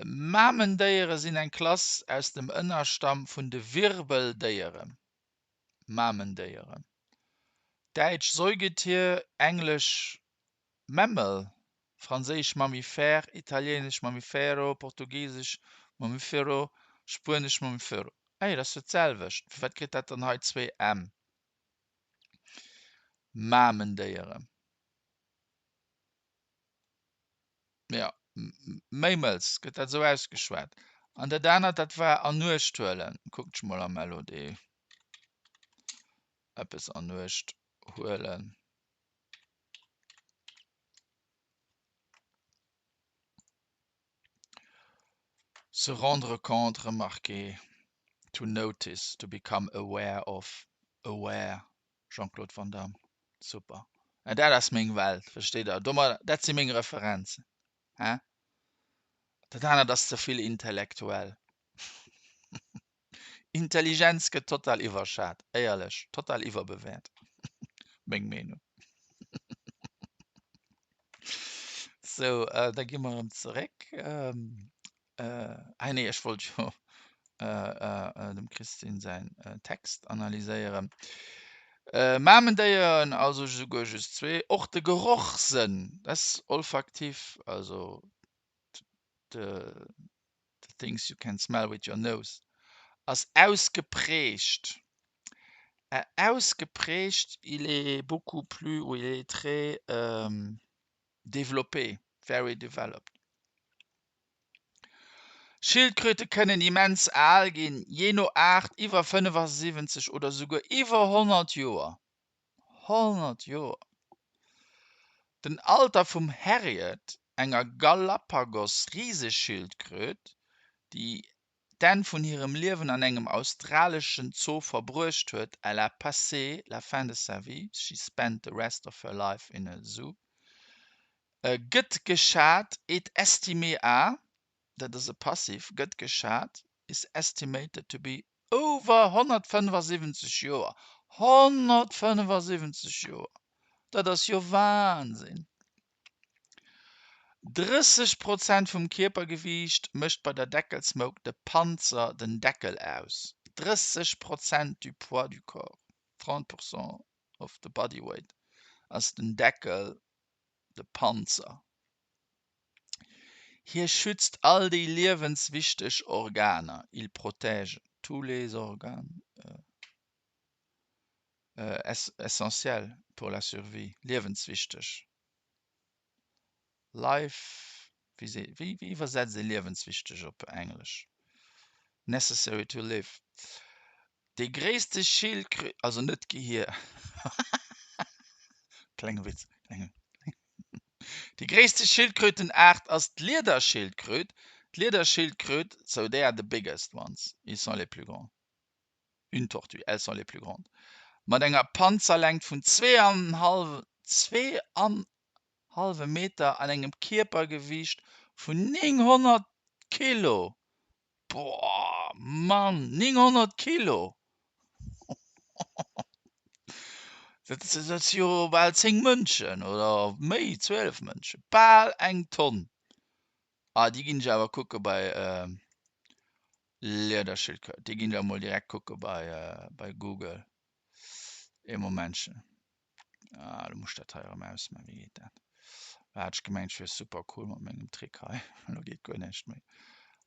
Mamendéiere sinn eng Klass aus dem Ënnerstamm vun de Wirbeldéieren, Mamendéieren, däitsch Säugetier, englesch mammal, franséisch mammifère, italieenesch mammifero, portugisesch mamífero, spuenesch mamífero. Ah jo, dat ass jo d'selwecht. Firwat kritt dat dann hei zwéi M? Mamendéieren. Jo, Mammals, gëtt dat esou ausgeschwat? An dat anert, dat war an Uecht huelen. Kuckt ech mol am LOD. Eppes an Uecht huelen. Se rendre compte, remarquer, to notice, to become aware of, aware. Jean-Claude Van Damme, super. Ja, dat ass meng Welt, versteet Der? Domadder, dat si meng Referenzen, hä? Dat anert ass ze vill intellektuell. Intelligenz gëtt total iwwerschat, éierlech, total iwwerbewäert. Meng Meenung. Sou, da gi mer erëm zeréck. Ah nee, ech wollt jo dem Christine säin Text analyséieren. Mamendéieren, also souguer just zwee. Och de Gerochssënn, dat ass olfaktiv, also the things you can smell with your nose, ass ausgeprägt. Ausgeprägt, il est beaucoup plus ou il est très développé, very developed. Schildkröte kënnen immens al ginn, jee no Aart iwwer 75 oder souguer iwwer 100 Joer. 100 Joer! Den Alter vum Harriet, enger Galapagos-Riseschildkröt, déi d'Enn vun hirem Liewen an engem australeschen Zoo verbruecht huet, elle a passé la fin de sa vie, she spent the rest of her life in a zoo, gëtt geschat, est estimée à, dat ass e Passiv, gëtt geschat, is estimated to be over 175 Joer. 175 Joer! Dat ass jo Wahnsinn! 30 Prozent vum Kierpergewiicht mécht bei der Deckelsmouk de Panzer, den Deckel aus. 30 Prozent du poids du corps, 30 pourcent of the body weight, ass den Deckel, de Panzer. Hie schützt all déi liewenswichteg Organer, il protège tous les organes essentiels pour la survie, liewenswichteg. Life, wéi wéi iwwersetzt ee liewenswichteg op Englesch? Necessary to live. Déi gréisste Schildkröt, also net d'Gehier, klenge Witz, klenge Déi gréisste Schildkrötenaart ass d'Liederschildkröt. D'Liederschildkröt, so they are the biggest ones, ils sont les plus grands. Une tortue, elles sont les plus grandes. Mat enger Panzerlängt vun zweeanhallwe Meter an engem Kierpergewiicht vun 900 Kilo. Boah, Mann, 900 Kilo! Dat si jo bal 10 Mënschen oder méi, 12 Mënschen, bal eng Tonn. Ah, déi ginn ech awer kucke bei Liederschildkröt. Déi ginn ech emol direkt kucke bei, bei Google. Ee Momentchen. Ah, lo muss ech dat hei erëm ausmaachen. Wéi geet dat? Ah, hat ech gemengt, ech wier super cool mat mengem Trick hei. Lo geet guer näischt méi.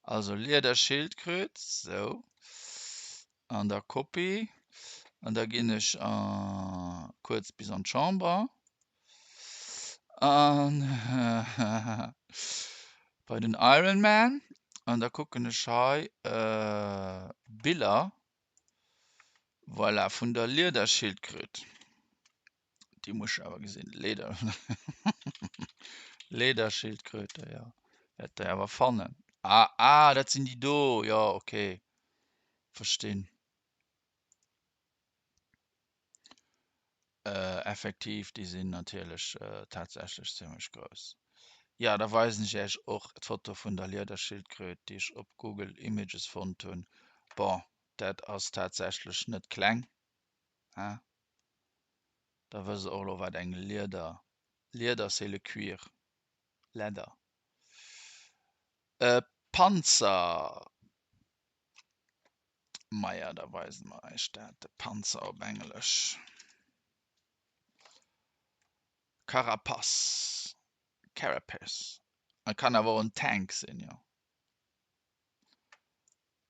Also Liederschildkröt, sou. An da Copy. An da ginn ech kuerz bis an d'Chamber. An bei den Iron Man. An da kucken ech hei Biller. Voilà, vun der Liederschildkröt. Déi muss ech awer gesinn. Leder. Lederschildkröte, jo. Wäert der awer fannen. Ah, ah, dat sinn déi do, jo, okay. Verstinn. Effektiv, déi sinn natierlech tatsächlech zimmlech grouss. Jo, da weisen ech Iech och d'Foto vun der Liederschildkröt, déi ech op Google Images fonnt hunn. Bon, dat ass tatsächlech net kleng, he? Da wësst der och elo, wat eng Lieder, Lieder c'est le cuir, leather. E Panzer. Maja, da weise mer eis dat, de Panzer op Englesch. Carapace, Carapace. Et kann awer och en Tank sinn, jo.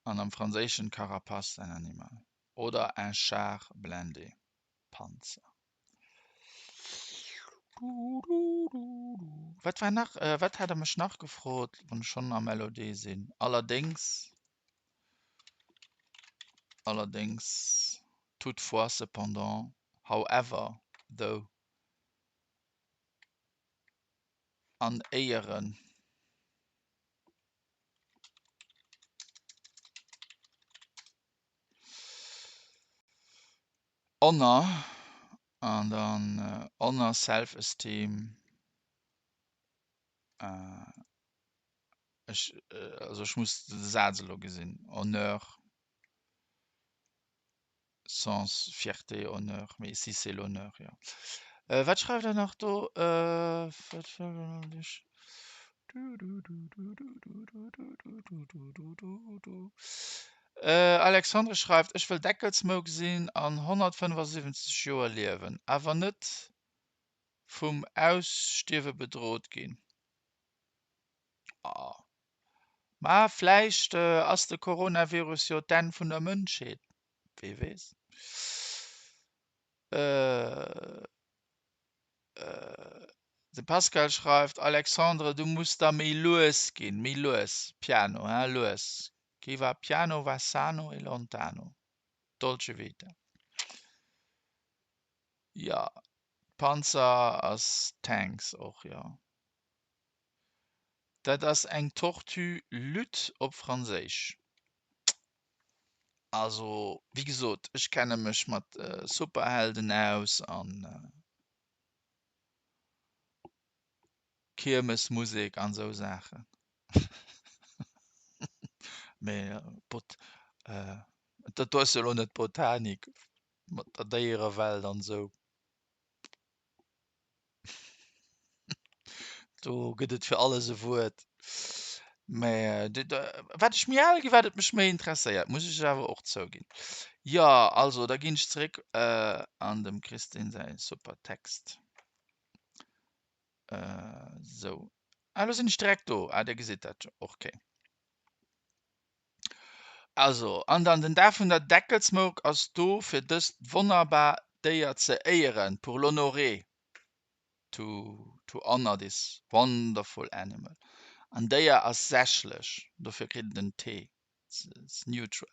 An am Franséischen Carapace, un animal. Oder un char blindé, Panzer. Wat war nach, wat hat der mech nach gefrot, wann ech schonn am LOD sinn? Allerdéngs, allerdéngs, toutefois, cependant, however, though, an Éieren. Honor an dann Honor, Self-Esteem. Ech, also ech muss de Saz elo gesinn. Honneur, sens, fierté, honneur, mais ici c'est l'honneur, jo. Wat schreift der nach do? Alexandre schreift, Ech wëll Deckelsmouk sinn an 175 Joer liewen, awer net vum Ausstierwe bedrot ginn. Ah. Ma vläicht ass de Coronavirus jo d'Enn vun der Mënschheet, wee weess. De Pascal schreift, Alexandre, du muss da méi lues ginn, méi lues, piano, hein, lues. Chi va piano va sano e lontano. Dolce vita. Jo, Panzer ass Tanks och, jo. Dat ass eng Tortue luth op Franséisch. Also, wéi gesot, ech kenne mech mat Superhelden aus an Kiermesmusek an esou Saachen. Mee Bot, dat do ass jo elo net Botanik mat der Déierewelt an esou. Do gëtt et fir alles e Wuert. Mä wat ech méi al ginn, wat et mech méi interesséiert, muss ech awer och zouginn. Jo, also da ginn ech zeréck an dem Christine säi super Text. Sou, ah lo sinn ech direkt do. Ah, dir gesitt dat jo. Okay. Also, an dann den Dag vun der Deckelsmouk ass do fir dëst wonnerbar Déier ze éieren, pour l'honorer, to to honor this wonderful animal. An Déier ass sächlech, dofir kritt et en T, it's neutral,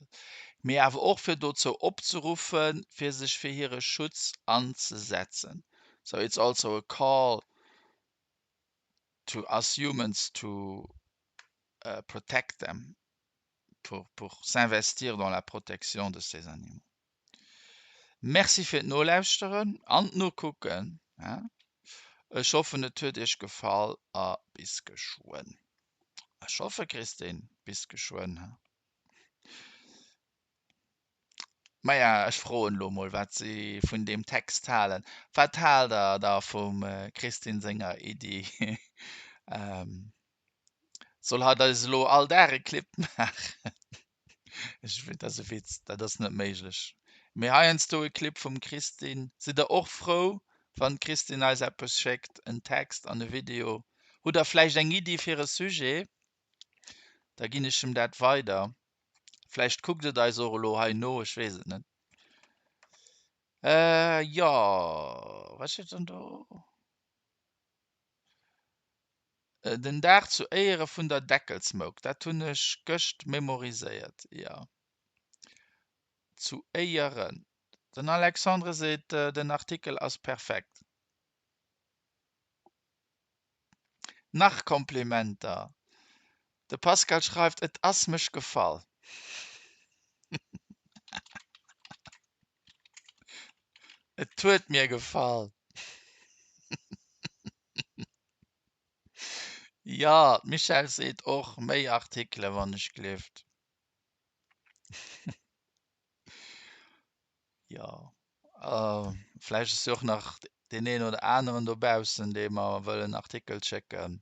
mee awer och fir dozou opzeruffen, fir sech fir hire Schutz anzesetzen, so it's also a call to us humans to protect them, pour, pour s'investir dans la protection de ces animaux. Merci fir d'Nolauschteren an d'Nokucken. Ech hoffen et huet iech gefall a bis geschwënn. Ech hoffe Christine, bis geschwënn. Maja, ech froen elo mol wat si vun deem Text halen. Wat haalt der da vum Christine senger Iddi? Soll hatt eis elo all Dag e Clip maachen? Ech, dat ass e Witz, dat ass net méiglech. Mee heiansdo e Clip vum Christine. Sidd der och frou, wann d'Christine eis eppes schéckt, en Text an e Video? Hutt der vläicht eng Iddi fir e Sujet? Da ginn ech em dat weider. Vläicht kuckt et eis och elo hei no, ech weess et net. Äh, jo, wat steet dann do? Den Dag zu Éiere vun der Deckelsmouk, dat hunn ech gëscht memoriséiert, jo. Zu Éieren. Den Alexandre seet, den Artikel ass perfekt. Nach Komplimenter. De Pascal schreift, Et ass mech gefall. Et huet mir gefall. Jo, d'Michèle seet och, méi Artikele wann ech gleeft. Jo, vläicht ass jo och nach deen een oder aneren dobaussen, dee mer wëll en Artikel schécken.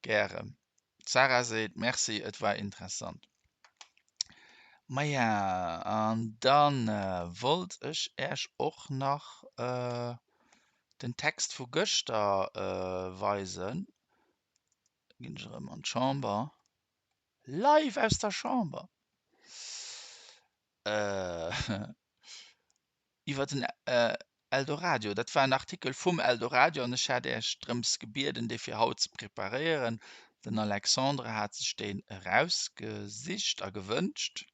Gären. D'Sarah seet, Merci, et war interessant. Maja, an dann wollt ech Äech och nach den Text vu gëschter weisen. Da ginn ech erëm an d'Chamber. Live aus der Chamber! Iwwer den Eldoradio. Dat war en Artikel vum Eldoradio an ech hat Äech drëms gebieden, dee fir haut ze preparéieren. Den Alexandre hat sech deen erausgesicht a gewënscht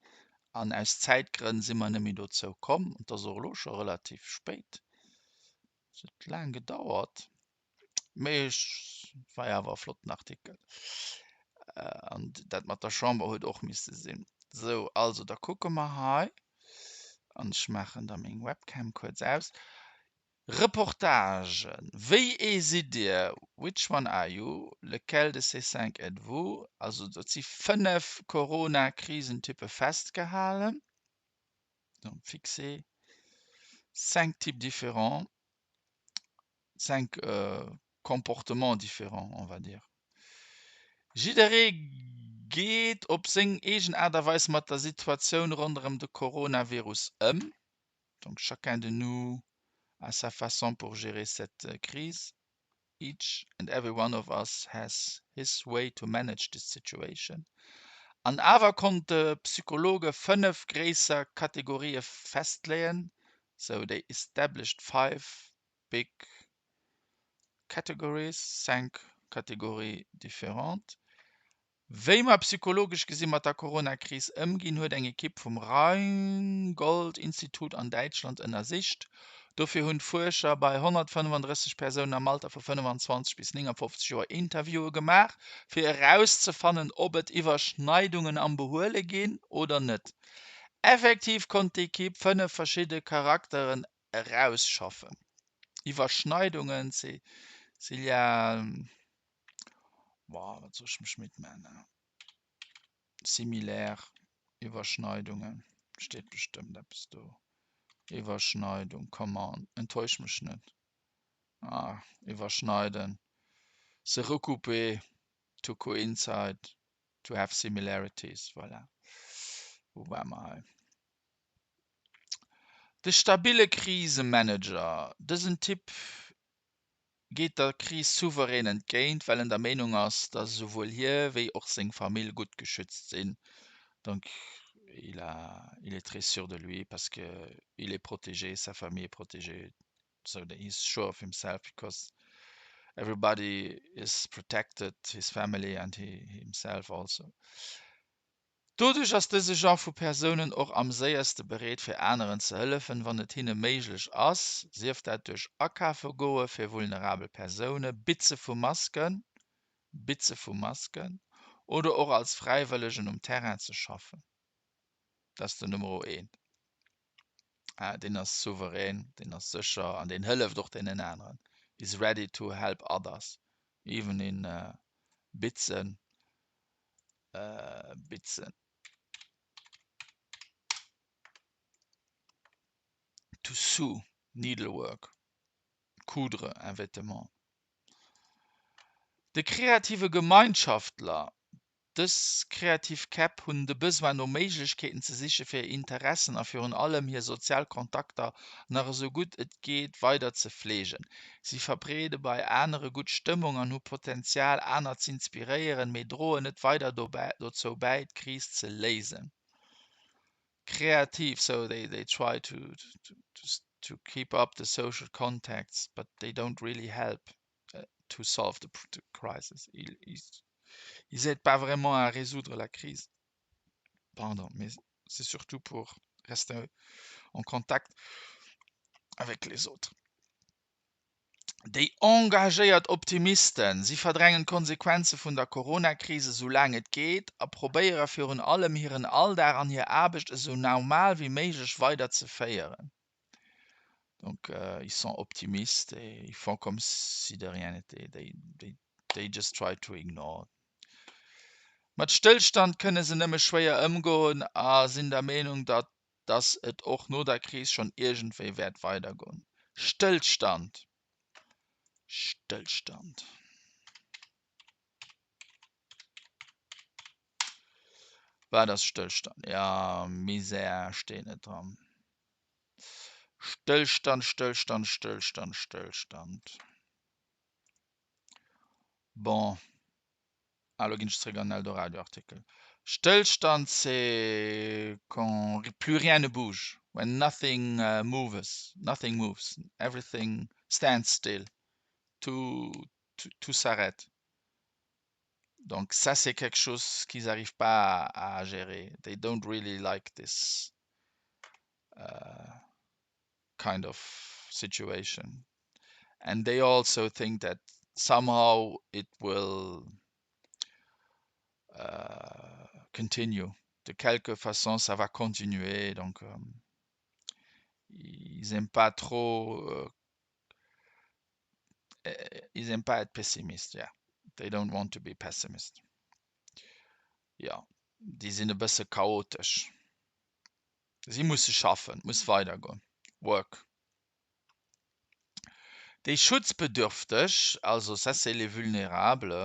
an aus Zäitgrënn si mer net méi dozou komm. Et ass och elo scho relativ spéit. Et huet laang gedauert. Mee et war jo awer e flotten Artikel. An dat mat der Chamber huet och misse sinn. Sou, also da kucke mer hei. An ech maachen da meng Webcam kuerz aus. Reportage, Wéi ee sidd Dir? Which one are you? Lequel de ces cinq êtes-vous? Also dat si 5 Corona-Krisentyppe festgehalen, fixé, cinq types différents. 5 comportements différents, on va dire. Jidderee geet op seng eegen Aart a Weis mat der Situatioun ronderëm de Coronavirus ëm. Donc chacun de nous a sa façon pour gérer cette crise. Each and every one of us has his way to manage this situation. An awer konnte Psychologe 5 gréisser Kategorië festleeën, So they established 5 big categories, cinq catégories différentes. Wéi mer psychologesch gesi mat der Corona-Kris ëmginn, huet eng Ekipp vum Rheingold-Institut an Däitschland ënnersicht. Dofir hunn d'Fuerscher bei 135 Persounen am Alter vu 25 bis 59 Joer Interviewe gemaach, fir erauszefannen, ob et Iwwerschneidungen am Behuele ginn oder net. Effektiv konnt d'Ekipp 5 verschidde Charakteren erausschaffen. Iwwerschneidungen, Cécilia, boah, wat soll ech mech midd man, similaire Iwwerschneidungen, steet bestëmmt eppes do. Iwwerschneidung, come on, enttäusch mech net. Ah, iwwerschneiden, se recouper, to coincide, to have similarities, voilà. Wou ware mer hei? De stabille Krisemanager, Dësen Typ geet der Kris souverän entgéint, well en der Meenung ass, datt esouwuel hie wéi och seng Famill gutt geschützt sinn. Donc il a, il est très sûr de lui parce que il est protégé, sa famille est protégée, so that he's sure of himself because everybody is protected, his family and he himself also. Doduerch ass dëse Genre vu Persounen och am séierste bereet fir aneren ze hëllefen, wann et hinne méiglech ass, sief dat duerch akafe goe fir vulnerabel Persoune, Bitze vu Masken, Bitze vu Masken, oder och als Fräiwëllegen um Terrain ze schaffen. Dat ass den Numero eent. Deen ass souverän, deen ass sécher an deen hëlleft och deenen aneren, is ready to help others, even in Bitzen. Bitzen. To sew, needlework, coudre un vêtement. De kreative Gemeinschaftler, Dës kreativ Käpp hunn de Besoin no Méiglechkeeten ze siche fir hir Interessen a virun allem hir sozial Kontakter nach esou gutt et geet weider ze fleegen. Si verbreede bei anere gutt Stëmmung an hu Potenzial aner z'inspiréieren, mee droen net weider dozou bäi d'Kris ze léisen. Kreativ, so they they try to to keep up the social contacts but they don't really help to solve the crisis. Ils aident pas vraiment à résoudre la crise. Pardon, mais c'est surtout pour rester en contact avec les autres. Déi engagéiert Optimisten, si verdrängen d'Konsequenze vun der Corona-Kris esou laang et geet a probéiere virun allem hiren Alldag an hir Aarbecht esou normal wéi méiglech weider ze féieren. Donc ils sont optimistes et ils font comme si de rien n'était, they, they, they just try to ignore. Mat Stëllstand kënne se nëmme schwéier ëmgoen a sinn der Meenung, datt dass et och no der Kris schonn iergendwéi wäert weidergoen. Stëllstand! Stëllstand! Wat ass Stëllstand? Ja, Misär steet net dran. Stëllstand, Stëllstand, Stëllstand, Stëllstand. Bon. Ah, lo ginn ech zréck an den Eldoradio-Artikel. Stëllstand, c'est quand plus rien ne bouge, when nothing moves, nothing moves, everything stands still, tout, tout s'arrête. Donc ça c'est quelque chose qu'ils arrivent pas à gérer, they don't really like this kind of situation and they also think that somehow it will uh, continue de quelque façon ça va continuer donc euh, ils aiment pas trop euh, ils aiment pas être pessimiste yeah they don't want to be pessimist ja déi sinn e bësse chaotesch Si musse schaffen, et muss weidergoen. Work. Déi Schutzbedürfteg, also ça c'est les vulnérables,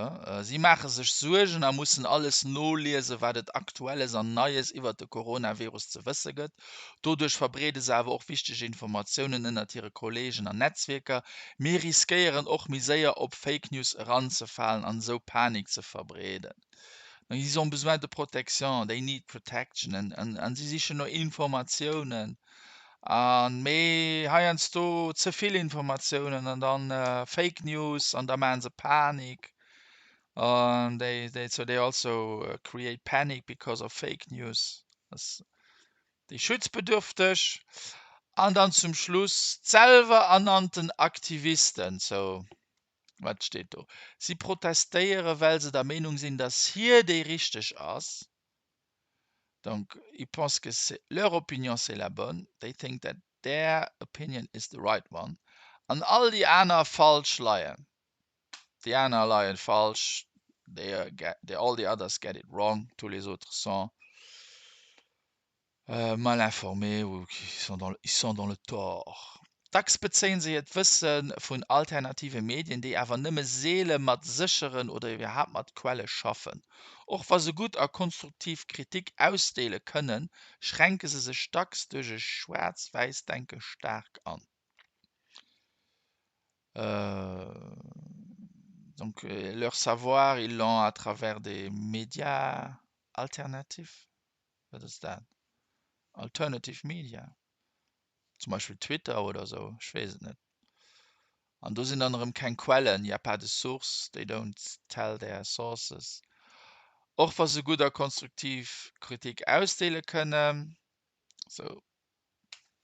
si maache sech Suergen a mussen alles noliesen, wat et Aktuelles an Neies iwwert de Coronavirus ze wësse gëtt. Doduerch verbreede se awer och wichteg Informatiounen ënnert hire Kolleegen an Netzwierker, mee riskéieren och méi séier op Fake News eranzefalen an esou Panik ze verbreeden. Ils ont besoin de protection, they need protection an si sichen no Informatiounen an mee heiansdo ze vill Informatiounen an dann Fake News an da maache se Panik an they they so they also create panic because of fake news. Déi Schutzbedürfteg an dann zum Schluss d'selwer ernannten Aktivisten, so Wat steet do? Si protestéiere well se der Meenung sinn, datt hir déi richteg ass. Donc ils pensent que c'est leur opinion c'est la bonne, they think that their opinion is the right one, an all déi aner falsch leien. Déi aner leien falsch, they get, all the others get it wrong, tous les autres sont mal informés ou ils sont dans le tort. Dacks bezéien se hiert Wësse vun alternative Medien, déi awer nëmme seele mat sécheren oder iwwerhaapt mat Quelle schaffen. Och wa se gutt a konstruktiv Kritik ausdeele kënnen, schränke se sech dacks duerch e Schwaarz-Wäiss-Denke staark an. Donc leur savoir, ils l'ont à travers des médias alternatifs. Wat ass dat? Alternative Media, zum Beispill Twitter oder sou, ech weess et net. An do sinn dann erëm keng Quellen, y a pas de source, they don't tell their sources. Och wa se gutt a konstruktiv Kritik ausdeele kënnen, so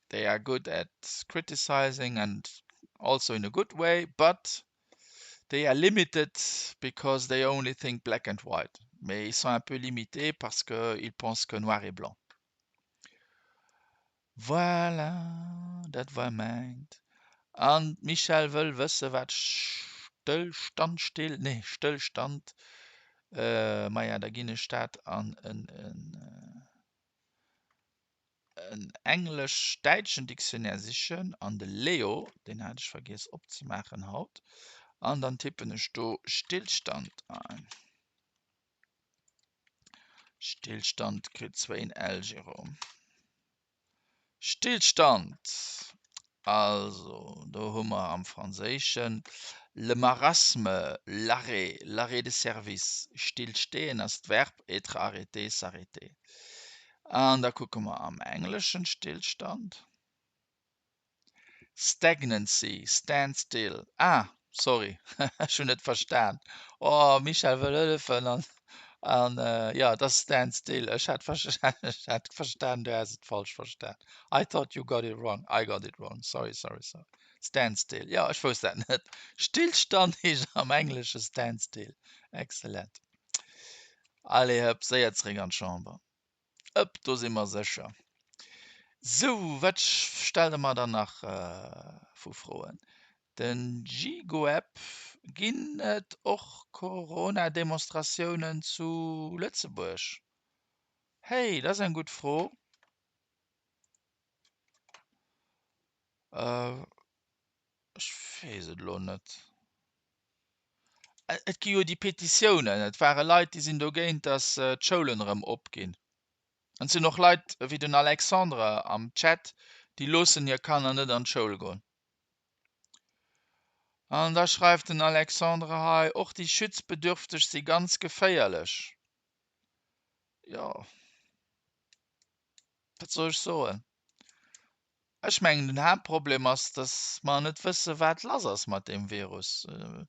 they are good at criticizing and also in a good way, but they are limited because they only think black and white. Mais ils sont un peu limités parce qu'ils pensent que noir et blanc. Voilà, dat war mäint. An d'Michèle wëll wësse wat Stëllstand, Still, nee Stëllstand, maja da ginn ech dat an en en englesch-däitschen Dictionnaire sichen an de Leo, deen hat ech vergiess opzemaachen haut, an dann tippen ech do Stillstand ein. Stillstand kritt zwéin L, Jérôme. Stillstand! Also, do hu mer am Franséischen le marasme, l'arrêt, l'arrêt de service. Stillstehen ass d'Verb, être arrêté, s'arrêter. An da kucke mer am Engleschen Stillstand. Stagnancy, stand still. Ah, sorry, ech hunn net verstan. Oh, Michèle wëll hëllefen an, an jo, et ass stand still. Ech hat ech hat verstan, du häss et falsch verstan. I thought you got it wrong. I got it wrong. Sorry, sorry, sorry. Standstill, jo, ech wousst dat net. Stillstand heescht am Englesche standstill. Excellent. Allez, hëpp, séier zeréck an d'Chamber. Ëpp, do si mer sécher. Sou, wat stellt Der mer dann nach vu Froen? Den Gigoapp, Ginn et och Corona-Demonstratiounen zu Lëtzebuerg? Hey, dat ass eng gutt Fro. Ech weess et elo net. Et gi jo déi Petitiounen. Et ware Leit, déi sinn dogéint, datt d'Schoulen erëm opginn. An et sinn och Leit wéi den Alexandre am Chat, déi loossen hir Kanner net an d'Schoul goen. An da schreift den Alexandre hei, och déi Schützbedürfteg si ganz geféierlech. Jo, wat soll ech soen? Ech mengen den Haaptproblem ass, datt mer net wësse wat lass ass mat deem Virus. Ech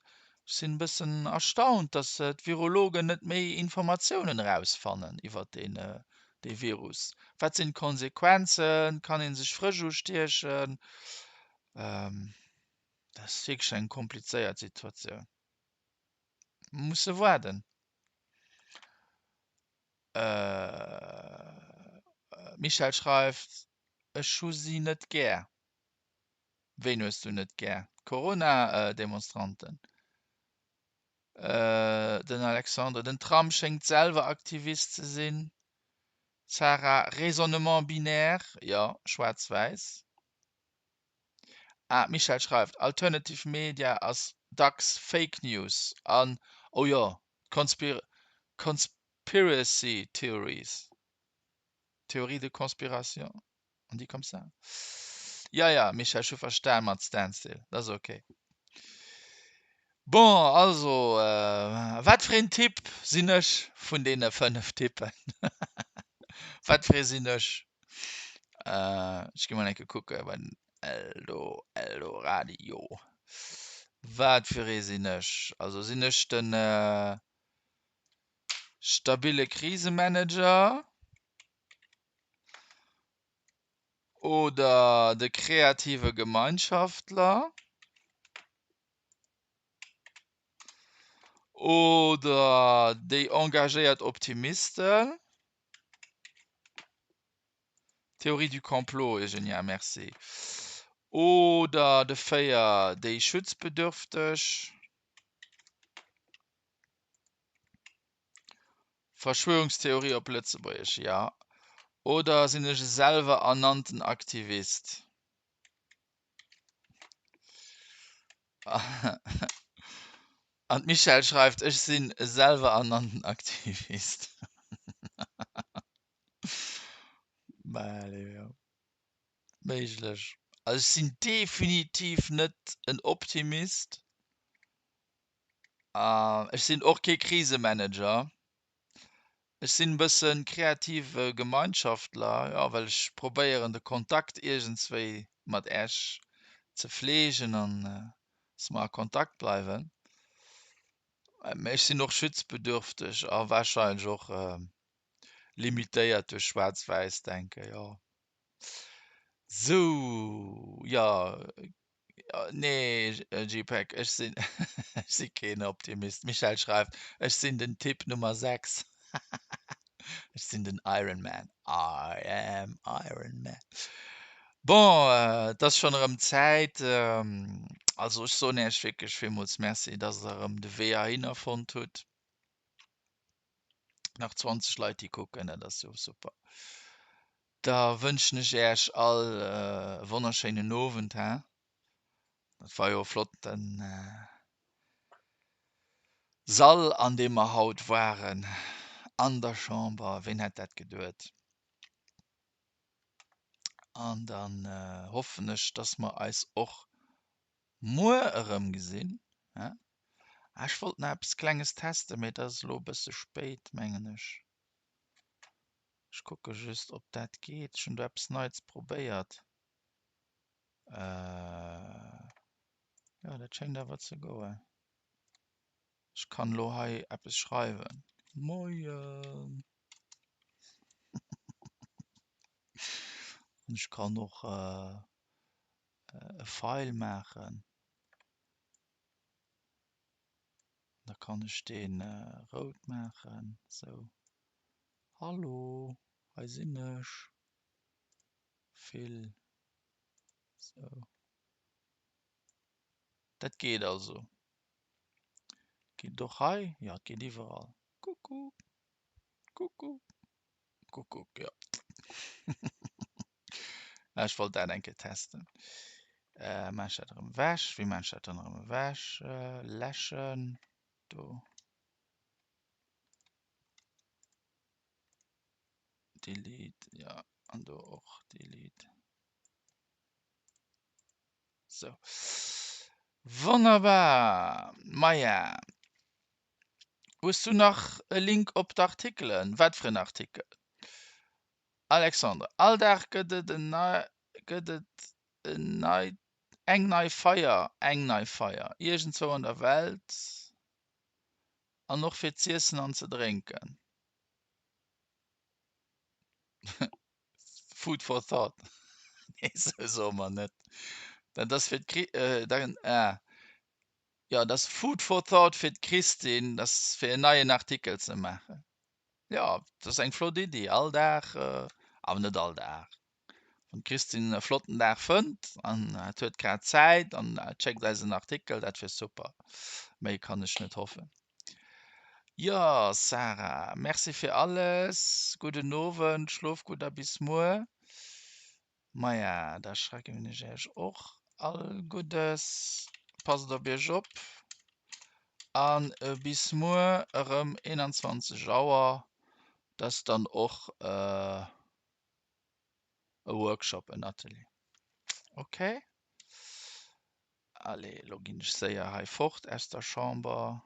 sinn e bëssen erstaunt, datt d'Virologen net méi Informatiounen erausfannen iwwer deen dee Virus. Wat sinn d'Konsequenzen? Kann ee sech frësch ustiechen? Dat ass wierklech eng komplizéiert Situatioun. Mer musse waarden. Michèle schreift, Ech hu si net gär. Ween hues du net gär? D'Corona-Demonstranten? Den Alexandre, Den Tram schéngt selwer Aktivist ze sinn. Sarah, Raisonnement binaire, jo, schwaarz-wäiss. Ah, d'Michèle schreift, Alternative Media ass dacks Fake News an, oh jo, Conspiracy Theories. Théorie de conspiration, on dit comme ça? Ja, ja, Michèle, ech hu verstan mat Standstill, dat ass ok. Bon, also, wat fir een Typ sinn ech vun deene 5 Typen? Wat fir ee sinn ech? Ech gi mol eng Kéier kucke bei den Eldo, Eldoradio. Wat fir ee sinn ech? Also sinn ech den Stabile Krisemanager oder de kreative Gemeinschaftler oder déi engagéiert Optimisten. Théorie du complot, Eugenia, merci. Oder de 4, déi Schutzbedürfteg. Verschwörungstheorie op Lëtzebuergesch, jo. Oder sinn ech e selwer ernannten Aktivist? An d'Michèle schreift, Ech sinn e selwer ernannten Aktivist. Bah, allez, jo. Méiglech. Also ech sinn definitiv net en Optimist. Ech sinn och kee Krisemanager. Ech sinn e bësse kreative Gemeinschaftler, jo, well ech probéieren de Kontakt iergendswéi mat Äech ze fleegen an dass mer a Kontakt bleiwen. Mä ech sinn och schutzbedürfteg a warscheinlech och limitéiert duerch Schwaarz-Wäiss-Denken, jo. Sou, jo, Nee, Gpac, ech sinn ech si keen Optimist. Michèle schreift, Ech sinn den Typ Nummer 6. Ech sinn den Iron Man. I am Iron Man. Bon, et ass schonn erëm Zäit. Also ech soen Iech wierklech villmools Merci, dass Der erëm de Wee heihinner fonnt hutt. Nach 20 Leit, déi kucken, dat ass jo super. Da wënschen ech Äech all e wonnerschéinen Owend, he? Dat war jo e flotten Sall, an deem mer haut waren, an der Chamber. Ween hätt dat geduet? An dann hoffen ech, dass mer eis och muer erëmgesinn, he? Ah, ech wollt nach eppes Klenges testen, mee dat ass elo e bësse spéit, mengen ech. Ech kucke just, ob dat geet. Ech hunn do eppes Neits probéiert. Äh, jo, dat schéngt awer ze goen. Ech kann elo hei eppes schreiwen. Moien! An ech kann och. e Feil maachen. Da kann ech dee rout maachen, sou. Hallo, hei sinn ech. Vill, sou. Dat geet also. Geet et och hei? Jo, et geet iwwerall. Kuckuck, kuckuck, kuckuck, jo. Ech wollt dat eng Kéier testen. Äh, maan ech dat erëm ewech? Wéi maan ech dat dann erëm ewech? Äh, läschen. Do. Delete, ja, an do och delete. So. Wonnerbar! Maja. Hues du nach e Link op d'Artikelen? Wat fir en Artikel? Alexandre, All Dag gëtt et en nei, gëtt et en nei, eng nei Feier, eng nei Feier, iergendzwou an der Welt an och fir z'iessen an ze drénken. Food for thought. Nee, sou soe mer net. Dat ass fir d'Chri, dann, ah, jo, dat ass Food for thought fir d'Christine, dat ass fir en neien Artikel ze maachen. Jo, dat ass eng flott Iddi. All Dag, awer net all Dag, wann d'Christine e flotten Dag fënnt an et huet grad Zäit an et schéckt eis en Artikel, dat wier super. Méi kann ech net hoffen. Jo, Sarah, Merci fir alles. Gudden Owend, schlof gutt a bis muer. Maja, da schrecken ech iech och all Guddes. Passt op iech op an bis muer erëm 21 Auer. Dat ass dann och e Workshop, en Atelier. Ok? Allez, lo ginn ech séier hei fort aus der Chamber.